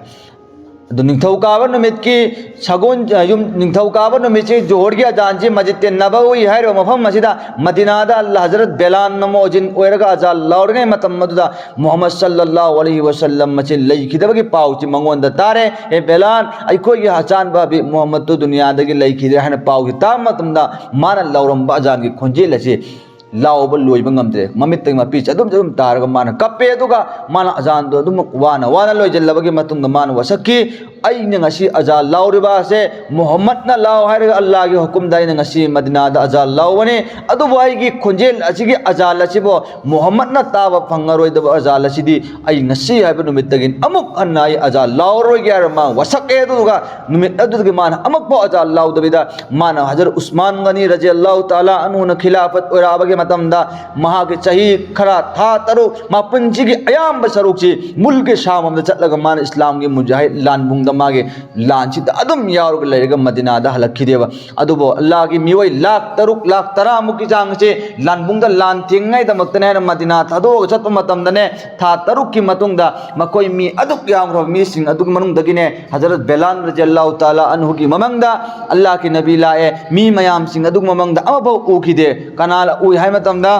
ꯑꯗꯨ ꯅꯤꯡꯊꯧꯀꯥꯕ ꯅꯨꯃꯤꯠꯀꯤ ꯁꯒꯣꯜ, ꯑ, ꯌꯨꯝ, ꯅꯤꯡꯊꯧꯀꯥꯕ ꯅꯨꯃꯤꯠꯁꯤ ꯖꯣꯍꯣꯔꯒꯤ ꯑꯖꯥꯟꯁꯤ ꯃꯁꯖꯤꯗ ꯅꯕꯋꯤ ꯍꯥꯏꯔꯤꯕ ꯃꯐꯝ ꯑꯁꯤꯗ ꯃꯗꯤꯅꯥꯗ ꯑꯜ ꯍꯖꯔꯠ ꯕꯦꯂꯥꯟꯅ ꯃꯣꯖꯤꯟ ꯑꯣꯏꯔꯒ ꯑꯖꯥꯟ ꯂꯥꯎꯔꯤꯉꯩ ꯃꯇꯝ ꯑꯗꯨꯗ ꯃꯨꯍꯝꯃꯗ ꯁꯜꯂꯜꯂꯥꯍꯨ ꯑꯂꯩꯍꯤ ꯋꯁꯜꯂꯝ ꯑꯁꯤ ꯂꯩꯈꯤꯗꯕꯒꯤ ꯄꯥꯎꯁꯤ ꯃꯉꯣꯟꯗ ꯇꯥꯔꯦ꯫ "ꯍꯦ ꯕꯦꯂꯥꯟ, ꯑꯩꯈꯣꯏꯒꯤ ꯑꯆꯥꯟꯕ ꯍꯕꯤꯕ ꯃꯨꯍꯝꯃꯗꯇꯨ ꯗꯨꯅꯤꯌꯥꯗꯒꯤ ꯂꯩꯈꯤꯗ꯭ꯔꯦ" ꯍꯥꯏꯅ ꯄꯥꯎꯁꯤ ꯇꯥꯕ ꯃꯇꯝꯗ ꯃꯥꯅ ꯂꯥꯎꯔꯝꯕ ꯑꯖꯥꯟꯒꯤ ꯈꯣꯟꯖꯦꯜ ꯑꯁꯤ ꯂꯥꯎꯕ ꯂꯣꯏꯕ ꯉꯝꯗ꯭ꯔꯦ꯫ ꯃꯃꯤꯠꯇꯒꯤ ꯃꯄꯤꯁꯦ ꯑꯗꯨꯝ ꯑꯗꯨꯝ ꯇꯥꯔꯒ ꯃꯥꯅ ꯀꯞꯄꯦ꯫ ꯑꯗꯨꯒ ꯃꯥꯅ ꯑꯖꯥꯟꯗꯣ ꯑꯗꯨꯝ ꯋꯥꯅ ꯋꯥꯅ ꯂꯣꯏꯁꯤꯜꯂꯕꯒꯤ ꯃꯇꯨꯡꯗ ꯃꯥꯅ ꯋꯥꯁꯛꯈꯤ, "ꯑꯩꯅ ꯉꯁꯤ ꯑꯖꯥꯟ ꯂꯥꯎꯔꯤꯕ ꯑꯁꯦ ꯃꯨꯍꯝꯃꯗꯅ ꯂꯥꯎ ꯍꯥꯏꯔꯒ ꯑꯜꯂꯥꯍꯒꯤ ꯍꯨꯀꯨꯝꯗ ꯑꯩꯅ ꯉꯁꯤ ꯃꯗꯤꯅꯥꯗ ꯑꯖꯥꯟ ꯂꯥꯎꯕꯅꯤ꯫ ꯑꯗꯨꯕꯨ ꯑꯩꯒꯤ ꯈꯣꯟꯖꯦꯜ ꯑꯁꯤꯒꯤ ꯑꯖꯥꯟ ꯑꯁꯤꯕꯨ ꯃꯨꯍꯝꯃꯗꯅ ꯇꯥꯕ ꯐꯪꯉꯔꯣꯏꯗꯕ ꯑꯖꯥꯟ ꯑꯁꯤꯗꯤ ꯑꯩ ꯉꯁꯤ ꯍꯥꯏꯕ ꯅꯨꯃꯤꯠꯇꯒꯤ ꯑꯃꯨꯛ ꯍꯟꯅ ꯑꯩ ꯑꯖꯥꯟ ꯂꯥꯎꯔꯔꯣꯏꯒꯦ" ꯍꯥꯏꯔ ꯃꯥ ꯋꯥꯁꯛꯑꯦ꯫ ꯑꯗꯨꯒ ꯅꯨꯃꯤꯠ ꯑꯗꯨꯗꯒꯤ ꯃꯥꯅ ꯑꯃꯨꯛꯐꯥꯎ ꯑꯖꯥꯟ ꯂꯥꯎꯗꯕꯤꯗ ꯃꯥꯅ ꯍꯖꯔꯠ ꯎꯁꯃꯥꯟ ꯒꯅꯤ ꯔꯖꯤꯌꯜꯂꯥꯍꯨ ꯇꯥꯂꯥ ꯑꯟꯍꯨꯅ ꯈꯤꯂꯥꯐꯠ ꯑꯣꯏꯔꯛꯑꯕꯒꯤ ꯃꯇꯝꯗ ꯃꯍꯥꯛꯀꯤ ꯆꯍꯤ ꯈꯔ ꯊꯥ ꯇꯔꯨꯛ ꯃꯄꯨꯟꯁꯤꯒꯤ ꯑꯌꯥꯝꯕ ꯁꯔꯨꯛꯁꯤ ꯃꯨꯜꯀꯤ ꯁꯥꯝ ꯑꯃꯗ ꯆꯠꯂꯒ ꯃꯥꯅ ꯏꯁꯂꯥꯝꯒꯤ ꯃꯨꯖꯥꯍꯤꯗ ꯂꯥꯟꯕꯨꯡꯗ ꯃꯥꯒꯤ ꯂꯥꯟꯁꯤꯗ ꯑꯗꯨꯝ ꯌꯥꯎꯔꯒ ꯂꯩꯔꯒ ꯃꯗꯤꯅꯥꯗ ꯍꯜꯂꯛꯈꯤꯗꯦꯕ꯫ ꯑꯗꯨꯕꯨ ꯑꯜꯂꯥꯍꯒꯤ ꯃꯤꯑꯣꯏ ꯂꯥꯈ ꯇꯔꯨꯛ, ꯂꯥꯈ ꯇꯔꯥꯃꯨꯛꯀꯤ ꯆꯥꯡꯁꯦ ꯂꯥꯟꯕꯨꯡꯗ ꯂꯥꯟ ꯊꯦꯡꯉꯩꯗꯃꯛꯇꯅꯦ ꯍꯥꯏꯅ ꯃꯗꯤꯅꯥ ꯊꯥꯗꯣꯛꯑꯒ ꯆꯠꯄ ꯃꯇꯝꯗꯅꯦ, ꯊꯥ ꯇꯔꯨꯛꯀꯤ ꯃꯇꯨꯡꯗ ꯃꯈꯣꯏ ꯃꯤ ꯑꯗꯨꯛ ꯌꯥꯝꯈ꯭ꯔꯕ ꯃꯤꯁꯤꯡ ꯑꯗꯨꯒꯤ ꯃꯅꯨꯡꯗꯒꯤꯅꯦ ꯍꯖꯔꯠ ꯕꯦꯂꯥꯟ ꯔꯖꯤꯌꯜꯂꯥꯍꯨ ꯇꯥꯂꯥ ꯑꯟꯍꯨꯒꯤ ꯃꯃꯪꯗ ꯑꯜꯂꯥꯍꯒꯤ ꯅꯕꯤ ꯂꯥꯛꯑꯦ꯫ ꯃꯤ ꯃꯌꯥꯝꯁꯤꯡ ꯑꯗꯨꯒꯤ ꯃꯃꯪꯗ ꯑꯃꯐꯥꯎ ꯎꯈꯤꯗꯦ꯫ ꯀꯅꯥ ꯎꯏ ꯍꯥꯏ ꯃꯇꯝꯗ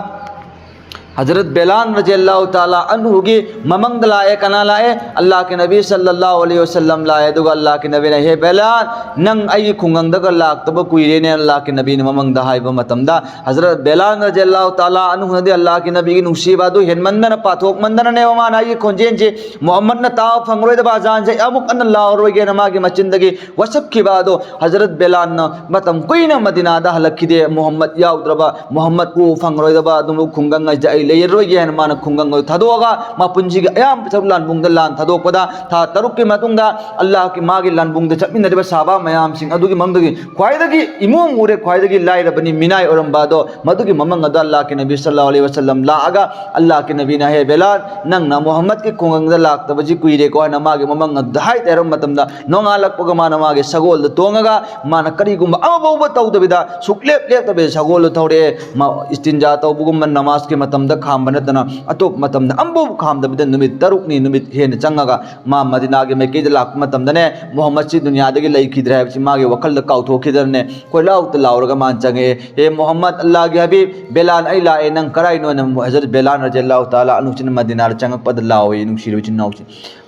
ꯍꯖꯔꯠ ꯕꯦꯂꯥꯟ ꯔꯖꯤꯌꯜꯂꯥꯍꯨ ꯇꯥꯂꯥ ꯑꯟꯍꯨꯒꯤ ꯃꯃꯪꯗ ꯂꯥꯛꯑꯦ꯫ ꯀꯅꯥ ꯂꯥꯛꯑꯦ? ꯑꯜꯂꯥꯍꯒꯤ ꯅꯕꯤ ꯁꯜꯂꯜꯂꯥꯍꯨ ꯑꯂꯩꯍꯤ ꯋꯁꯜꯂꯝ ꯂꯥꯛꯑꯦ꯫ ꯑꯗꯨꯒ ꯑꯜꯂꯥꯍꯒꯤ ꯅꯕꯤꯅ, "ꯍꯦ ꯕꯦꯂꯥꯟ, ꯅꯪ ꯑꯩꯒꯤ ꯈꯨꯡꯒꯪꯗꯒ ꯂꯥꯛꯇꯕ ꯀꯨꯏꯔꯦꯅꯦ" ꯑꯜꯂꯥꯍꯒꯤ ꯅꯕꯤꯅ ꯃꯃꯪꯗ ꯍꯥꯏꯕ ꯃꯇꯝꯗ ꯍꯖꯔꯠ ꯕꯦꯂꯥꯟ ꯔꯖꯤꯌꯜꯂꯥꯍꯨ ꯇꯥꯂꯥ ꯑꯟꯍꯨꯅꯗꯤ ꯑꯜꯂꯥꯍꯒꯤ ꯅꯕꯤꯒꯤ ꯅꯨꯡꯁꯤꯕ ꯑꯗꯨ ꯍꯦꯟꯃꯟꯗꯅ, ꯄꯥꯊꯣꯛꯃꯟꯗꯅꯅꯦꯕ ꯃꯥꯅ ꯑꯩꯒꯤ ꯈꯣꯟꯖꯦꯜꯁꯤ ꯃꯨꯍꯝꯃꯗꯅ ꯇꯥꯕ ꯐꯪꯂꯔꯣꯏꯗꯕ ꯑꯖꯥꯟꯁꯦ ꯑꯃꯨꯛ ꯍꯟꯅ ꯂꯥꯎꯔꯔꯣꯏꯒꯦꯅ ꯃꯥꯒꯤ ꯃꯆꯤꯟꯗꯒꯤ ꯋꯥꯁꯛꯈꯤꯕ ꯑꯗꯣ ꯍꯖꯔꯠ ꯕꯦꯂꯥꯟꯅ ꯃꯇꯝ ꯀꯨꯏꯅ ꯃꯗꯤꯅꯥꯗ ꯍꯜꯂꯛꯈꯤꯗꯦ꯫ ꯃꯨꯍꯝꯃꯗ ꯌꯥꯎꯗ꯭ꯔꯕ, ꯃꯨꯍꯝꯃꯗ ꯎꯕ ꯐꯪꯂꯔꯣꯏꯗꯕ ꯑꯗꯨꯝꯕ ꯈꯨꯡꯒꯪ ꯑꯁꯤꯗ ꯑꯩ ꯂꯩꯔꯔꯣꯏꯒꯦ ꯍꯥꯏꯅ ꯃꯥꯅ ꯈꯨꯡꯒꯪ ꯑꯗꯨ ꯊꯥꯗꯣꯛꯑꯒ, ꯃꯄꯨꯟꯁꯤꯒꯤ ꯑꯌꯥꯝꯕ ꯁꯔꯨꯛ ꯂꯥꯟꯕꯨꯡꯗ ꯂꯥꯟ ꯊꯥꯗꯣꯛꯄꯗ, ꯊꯥ ꯇꯔꯨꯛꯀꯤ ꯃꯇꯨꯡꯗ ꯑꯜꯂꯥꯍꯀꯤ ꯃꯥꯒꯤ ꯂꯥꯟꯕꯨꯡꯗ ꯆꯠꯃꯤꯟꯅꯔꯤꯕ ꯁꯍꯥꯕꯥ ꯃꯌꯥꯝꯁꯤꯡ ꯑꯗꯨꯒꯤ ꯃꯅꯨꯡꯗꯒꯤ ꯈ꯭ꯋꯥꯏꯗꯒꯤ ꯏꯃꯨꯡ ꯃꯨꯔꯦ, ꯈ꯭ꯋꯥꯏꯗꯒꯤ ꯂꯥꯏꯔꯕꯅꯤ, ꯃꯤꯅꯥꯏ ꯑꯣꯏꯔꯝꯕ ꯑꯗꯣ, ꯃꯗꯨꯒꯤ ꯃꯃꯪ ꯑꯗꯣ ꯑꯜꯂꯥꯍꯀꯤ ꯅꯕꯤ ꯁꯜꯂꯜꯂꯥꯍꯨ ꯑꯂꯩꯍꯤ ꯋꯥꯁꯜꯂꯝ ꯂꯥꯛꯑꯒ, ꯑꯜꯂꯥꯍꯀꯤ ꯅꯕꯤꯅ, "ꯍꯦ ꯕꯦꯂꯥꯜ, ꯅꯪꯅ ꯃꯨꯍꯝꯃꯗꯀꯤ ꯈꯨꯡꯒꯪꯗ ꯂꯥꯛꯇꯕꯁꯤ ꯀꯨꯏꯔꯦꯀꯣ" ꯍꯥꯏꯅ ꯃꯥꯒꯤ ꯃꯃꯪ ꯑꯗꯨꯗ ꯍꯥꯏ ꯍꯥꯏꯔꯕ ꯃꯇꯝꯗ, ꯅꯣꯡꯉꯥꯜꯂꯛꯄꯒ ꯃꯥꯅ ꯃꯥꯒꯤ ꯁꯒꯣꯜꯗ ꯇꯣꯡꯉꯒ, ꯃꯥꯅ ꯀꯔꯤꯒꯨꯝꯕ ꯑꯃꯐꯥꯎꯕ ꯇꯧꯗꯕꯤꯗ, ꯁꯨꯛꯂꯦꯞ ꯂꯦꯞꯇꯕꯤꯗ ꯁꯒꯣꯜꯗ ꯊꯧꯔꯛꯑꯦ꯫ ꯃꯥ ꯏꯁꯇꯤꯟꯖꯥ ꯇꯧꯕꯒꯨꯝꯕ, ꯅꯃꯥꯖꯀꯤ ꯃꯇꯝꯗ ꯈꯥꯝꯕ ꯅꯠꯇꯅ ꯑꯇꯣꯞꯄ ꯃꯇꯝꯗ ꯑꯃꯐꯥꯎ ꯈꯥꯝꯗꯕꯤꯗ ꯅꯨꯃꯤꯠ ꯇꯔꯨꯛꯅꯤ, ꯅꯨꯃꯤꯠ ꯍꯦꯟꯅ ꯆꯪꯉꯒ ꯃꯥ ꯃꯗꯤꯅꯥꯒꯤ ꯃꯥꯏꯀꯩꯗ ꯂꯥꯛꯄ ꯃꯇꯝꯗꯅꯦ, ꯃꯨꯍꯝꯃꯗꯁꯤ ꯗꯨꯅꯤꯌꯥꯗꯒꯤ ꯂꯩꯈꯤꯗ꯭ꯔꯦ ꯍꯥꯏꯕꯁꯤ ꯃꯥꯒꯤ ꯋꯥꯈꯜꯗ ꯀꯥꯎꯊꯣꯛꯈꯤꯗꯅꯅꯦ, ꯀꯣꯏꯂꯥꯎꯇ ꯂꯥꯎꯔꯒ ꯃꯥꯅ ꯆꯪꯉꯛꯑꯦ, "ꯍꯦ ꯃꯨꯍꯝꯃꯗ, ꯑꯜꯂꯥꯍꯒꯤ ꯍꯕꯤꯕ, ꯕꯦꯂꯥꯜ, ꯑꯩ ꯂꯥꯛꯑꯦ, ꯅꯪ ꯀꯔꯥꯏꯅꯣ?" ꯍꯥꯏꯅ ꯍꯖꯔꯠ ꯕꯦꯂꯥꯜ ꯔꯖꯤꯌꯜꯂꯥꯍꯨ ꯇꯥꯂꯥ ꯑꯟꯍꯨꯁꯤꯅ ꯃꯗꯤꯅꯥꯗ ꯆꯪꯉꯛꯄꯗ ꯂꯥꯎꯏ, ꯅꯨꯡꯁꯤꯔꯕ ꯏꯆꯤꯟ ꯏꯅꯥꯎꯁꯦ꯫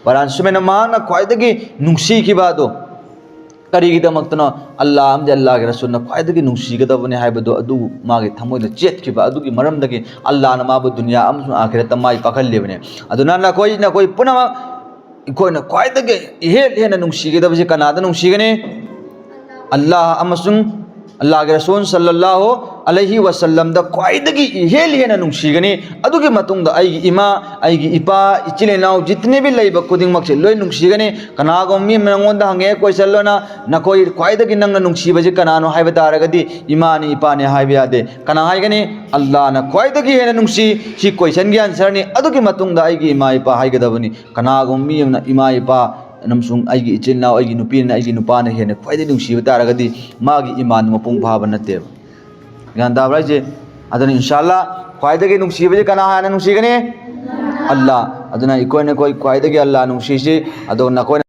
ꯕꯔꯥꯟ ꯁꯨꯃꯥꯏꯅ ꯃꯍꯥꯛꯅ ꯈ꯭ꯋꯥꯏꯗꯒꯤ ꯅꯨꯡꯁꯤꯈꯤꯕ ꯑꯗꯣ ꯀꯔꯤꯒꯤꯗꯃꯛꯇꯅꯣ? ꯑꯜꯂꯥꯍ ꯑꯃꯗꯤ ꯑꯜꯂꯥꯍꯒꯤ ꯔꯁꯨꯜꯅ ꯈ꯭ꯋꯥꯏꯗꯒꯤ ꯅꯨꯡꯁꯤꯒꯗꯕꯅꯤ ꯍꯥꯏꯕꯗꯨ ꯑꯗꯨ ꯃꯥꯒꯤ ꯊꯃꯣꯏꯗ ꯆꯦꯠꯈꯤꯕ ꯑꯗꯨꯒꯤ ꯃꯔꯝꯗꯒꯤ ꯑꯜꯂꯥꯍꯅ ꯃꯥꯕꯨ ꯗꯨꯅꯤꯌꯥ ꯑꯃꯁꯨꯡ ꯑꯥꯈꯤꯔꯠꯇ ꯃꯥꯏ ꯄꯥꯛꯍꯜꯂꯤꯕꯅꯤ꯫ ꯑꯗꯨꯅ ꯅꯈꯣꯏ, ꯅꯈꯣꯏ ꯄꯨꯝꯅꯃꯛ, ꯑꯩꯈꯣꯏꯅ ꯈ꯭ꯋꯥꯏꯗꯒꯤ ꯏꯍꯦꯟ ꯍꯦꯟꯅ ꯅꯨꯡꯁꯤꯒꯗꯕꯁꯤ ꯀꯅꯥꯗ ꯅꯨꯡꯁꯤꯒꯅꯤ? ꯑꯜꯂꯥꯍ ꯑꯃꯁꯨꯡ ꯑꯜꯂꯥꯍꯒꯤ ꯔꯁꯨꯜ ꯁꯜꯂꯜꯂꯥꯍꯨ ꯑꯂꯩꯍꯤ ꯋꯁꯜꯂꯝꯗ ꯈ꯭ꯋꯥꯏꯗꯒꯤ ꯏꯍꯦꯟ ꯍꯦꯟꯅ ꯅꯨꯡꯁꯤꯒꯅꯤ꯫ ꯑꯗꯨꯒꯤ ꯃꯇꯨꯡꯗ ꯑꯩꯒꯤ ꯏꯃꯥ, ꯑꯩꯒꯤ ꯏꯄꯥ, ꯏꯆꯤꯜ ꯏꯅꯥꯎ ꯖꯤꯇꯅꯦꯕꯤ ꯂꯩꯕ ꯈꯨꯗꯤꯡꯃꯛꯁꯦ ꯂꯣꯏ ꯅꯨꯡꯁꯤꯒꯅꯤ꯫ ꯀꯅꯥꯒꯨꯝꯕ ꯃꯤ ꯑꯃꯅ ꯅꯉꯣꯟꯗ ꯍꯪꯉꯦ, ꯀꯣꯏꯁꯟ ꯑꯣꯏꯅ, "ꯅꯈꯣꯏ ꯈ꯭ꯋꯥꯏꯗꯒꯤ ꯅꯪꯅ ꯅꯨꯡꯁꯤꯕꯁꯤ ꯀꯅꯥꯅꯣ?" ꯍꯥꯏꯕ ꯇꯥꯔꯒꯗꯤ, "ꯏꯃꯥꯅꯤ, ꯏꯄꯥꯅꯤ" ꯍꯥꯏꯕ ꯌꯥꯗꯦ꯫ ꯀꯅꯥ ꯍꯥꯏꯒꯅꯤ? "ꯑꯜꯂꯥꯍꯅ ꯈ꯭ꯋꯥꯏꯗꯒꯤ ꯍꯦꯟꯅ ꯅꯨꯡꯁꯤ"꯫ ꯁꯤ ꯀꯣꯏꯁꯟꯒꯤ ꯑꯟꯁꯔꯅꯤ꯫ ꯑꯗꯨꯒꯤ ꯃꯇꯨꯡꯗ ꯑꯩꯒꯤ ꯏꯃꯥ ꯏꯄꯥ ꯍꯥꯏꯒꯗꯕꯅꯤ꯫ ꯀꯅꯥꯒꯨꯝꯕ ꯃꯤ ꯑꯃꯅ ꯏꯃꯥ ꯏꯄꯥ ꯑꯃꯁꯨꯡ ꯑꯩꯒꯤ ꯏꯆꯤꯜ ꯏꯅꯥꯎ, ꯑꯩꯒꯤ ꯅꯨꯄꯤꯅ ꯑꯩꯒꯤ ꯅꯨꯄꯥꯅ ꯍꯦꯟꯅ ꯈ꯭ꯋꯥꯏꯗꯒꯤ ꯅꯨꯡꯁꯤꯕ ꯇꯥꯔꯒꯗꯤ, ꯃꯥꯒꯤ ꯏꯃꯥꯟ ꯃꯄꯨꯡ ꯐꯥꯕ ꯅꯠꯇꯦꯕ꯫ ꯒ꯭ꯌꯥꯟ ꯇꯥꯕ꯭ꯔꯥ ꯍꯥꯏꯁꯦ? ꯑꯗꯨꯅ ꯏꯟꯁꯥ ꯑꯜꯂꯥ ꯈ꯭ꯋꯥꯏꯗꯒꯤ ꯅꯨꯡꯁꯤꯕꯁꯤ ꯀꯅꯥ ꯍꯥꯟꯅ ꯅꯨꯡꯁꯤꯒꯅꯤ? ꯑꯜꯂꯥ꯫ ꯑꯗꯨꯅ ꯑꯩꯈꯣꯏꯅ ꯑꯩꯈꯣꯏ ꯈ꯭ꯋꯥꯏꯗꯒꯤ ꯑꯜꯂꯥ ꯅꯨꯡꯁꯤꯁꯤ꯫ ꯑꯗꯣ ꯅꯈꯣꯏꯅ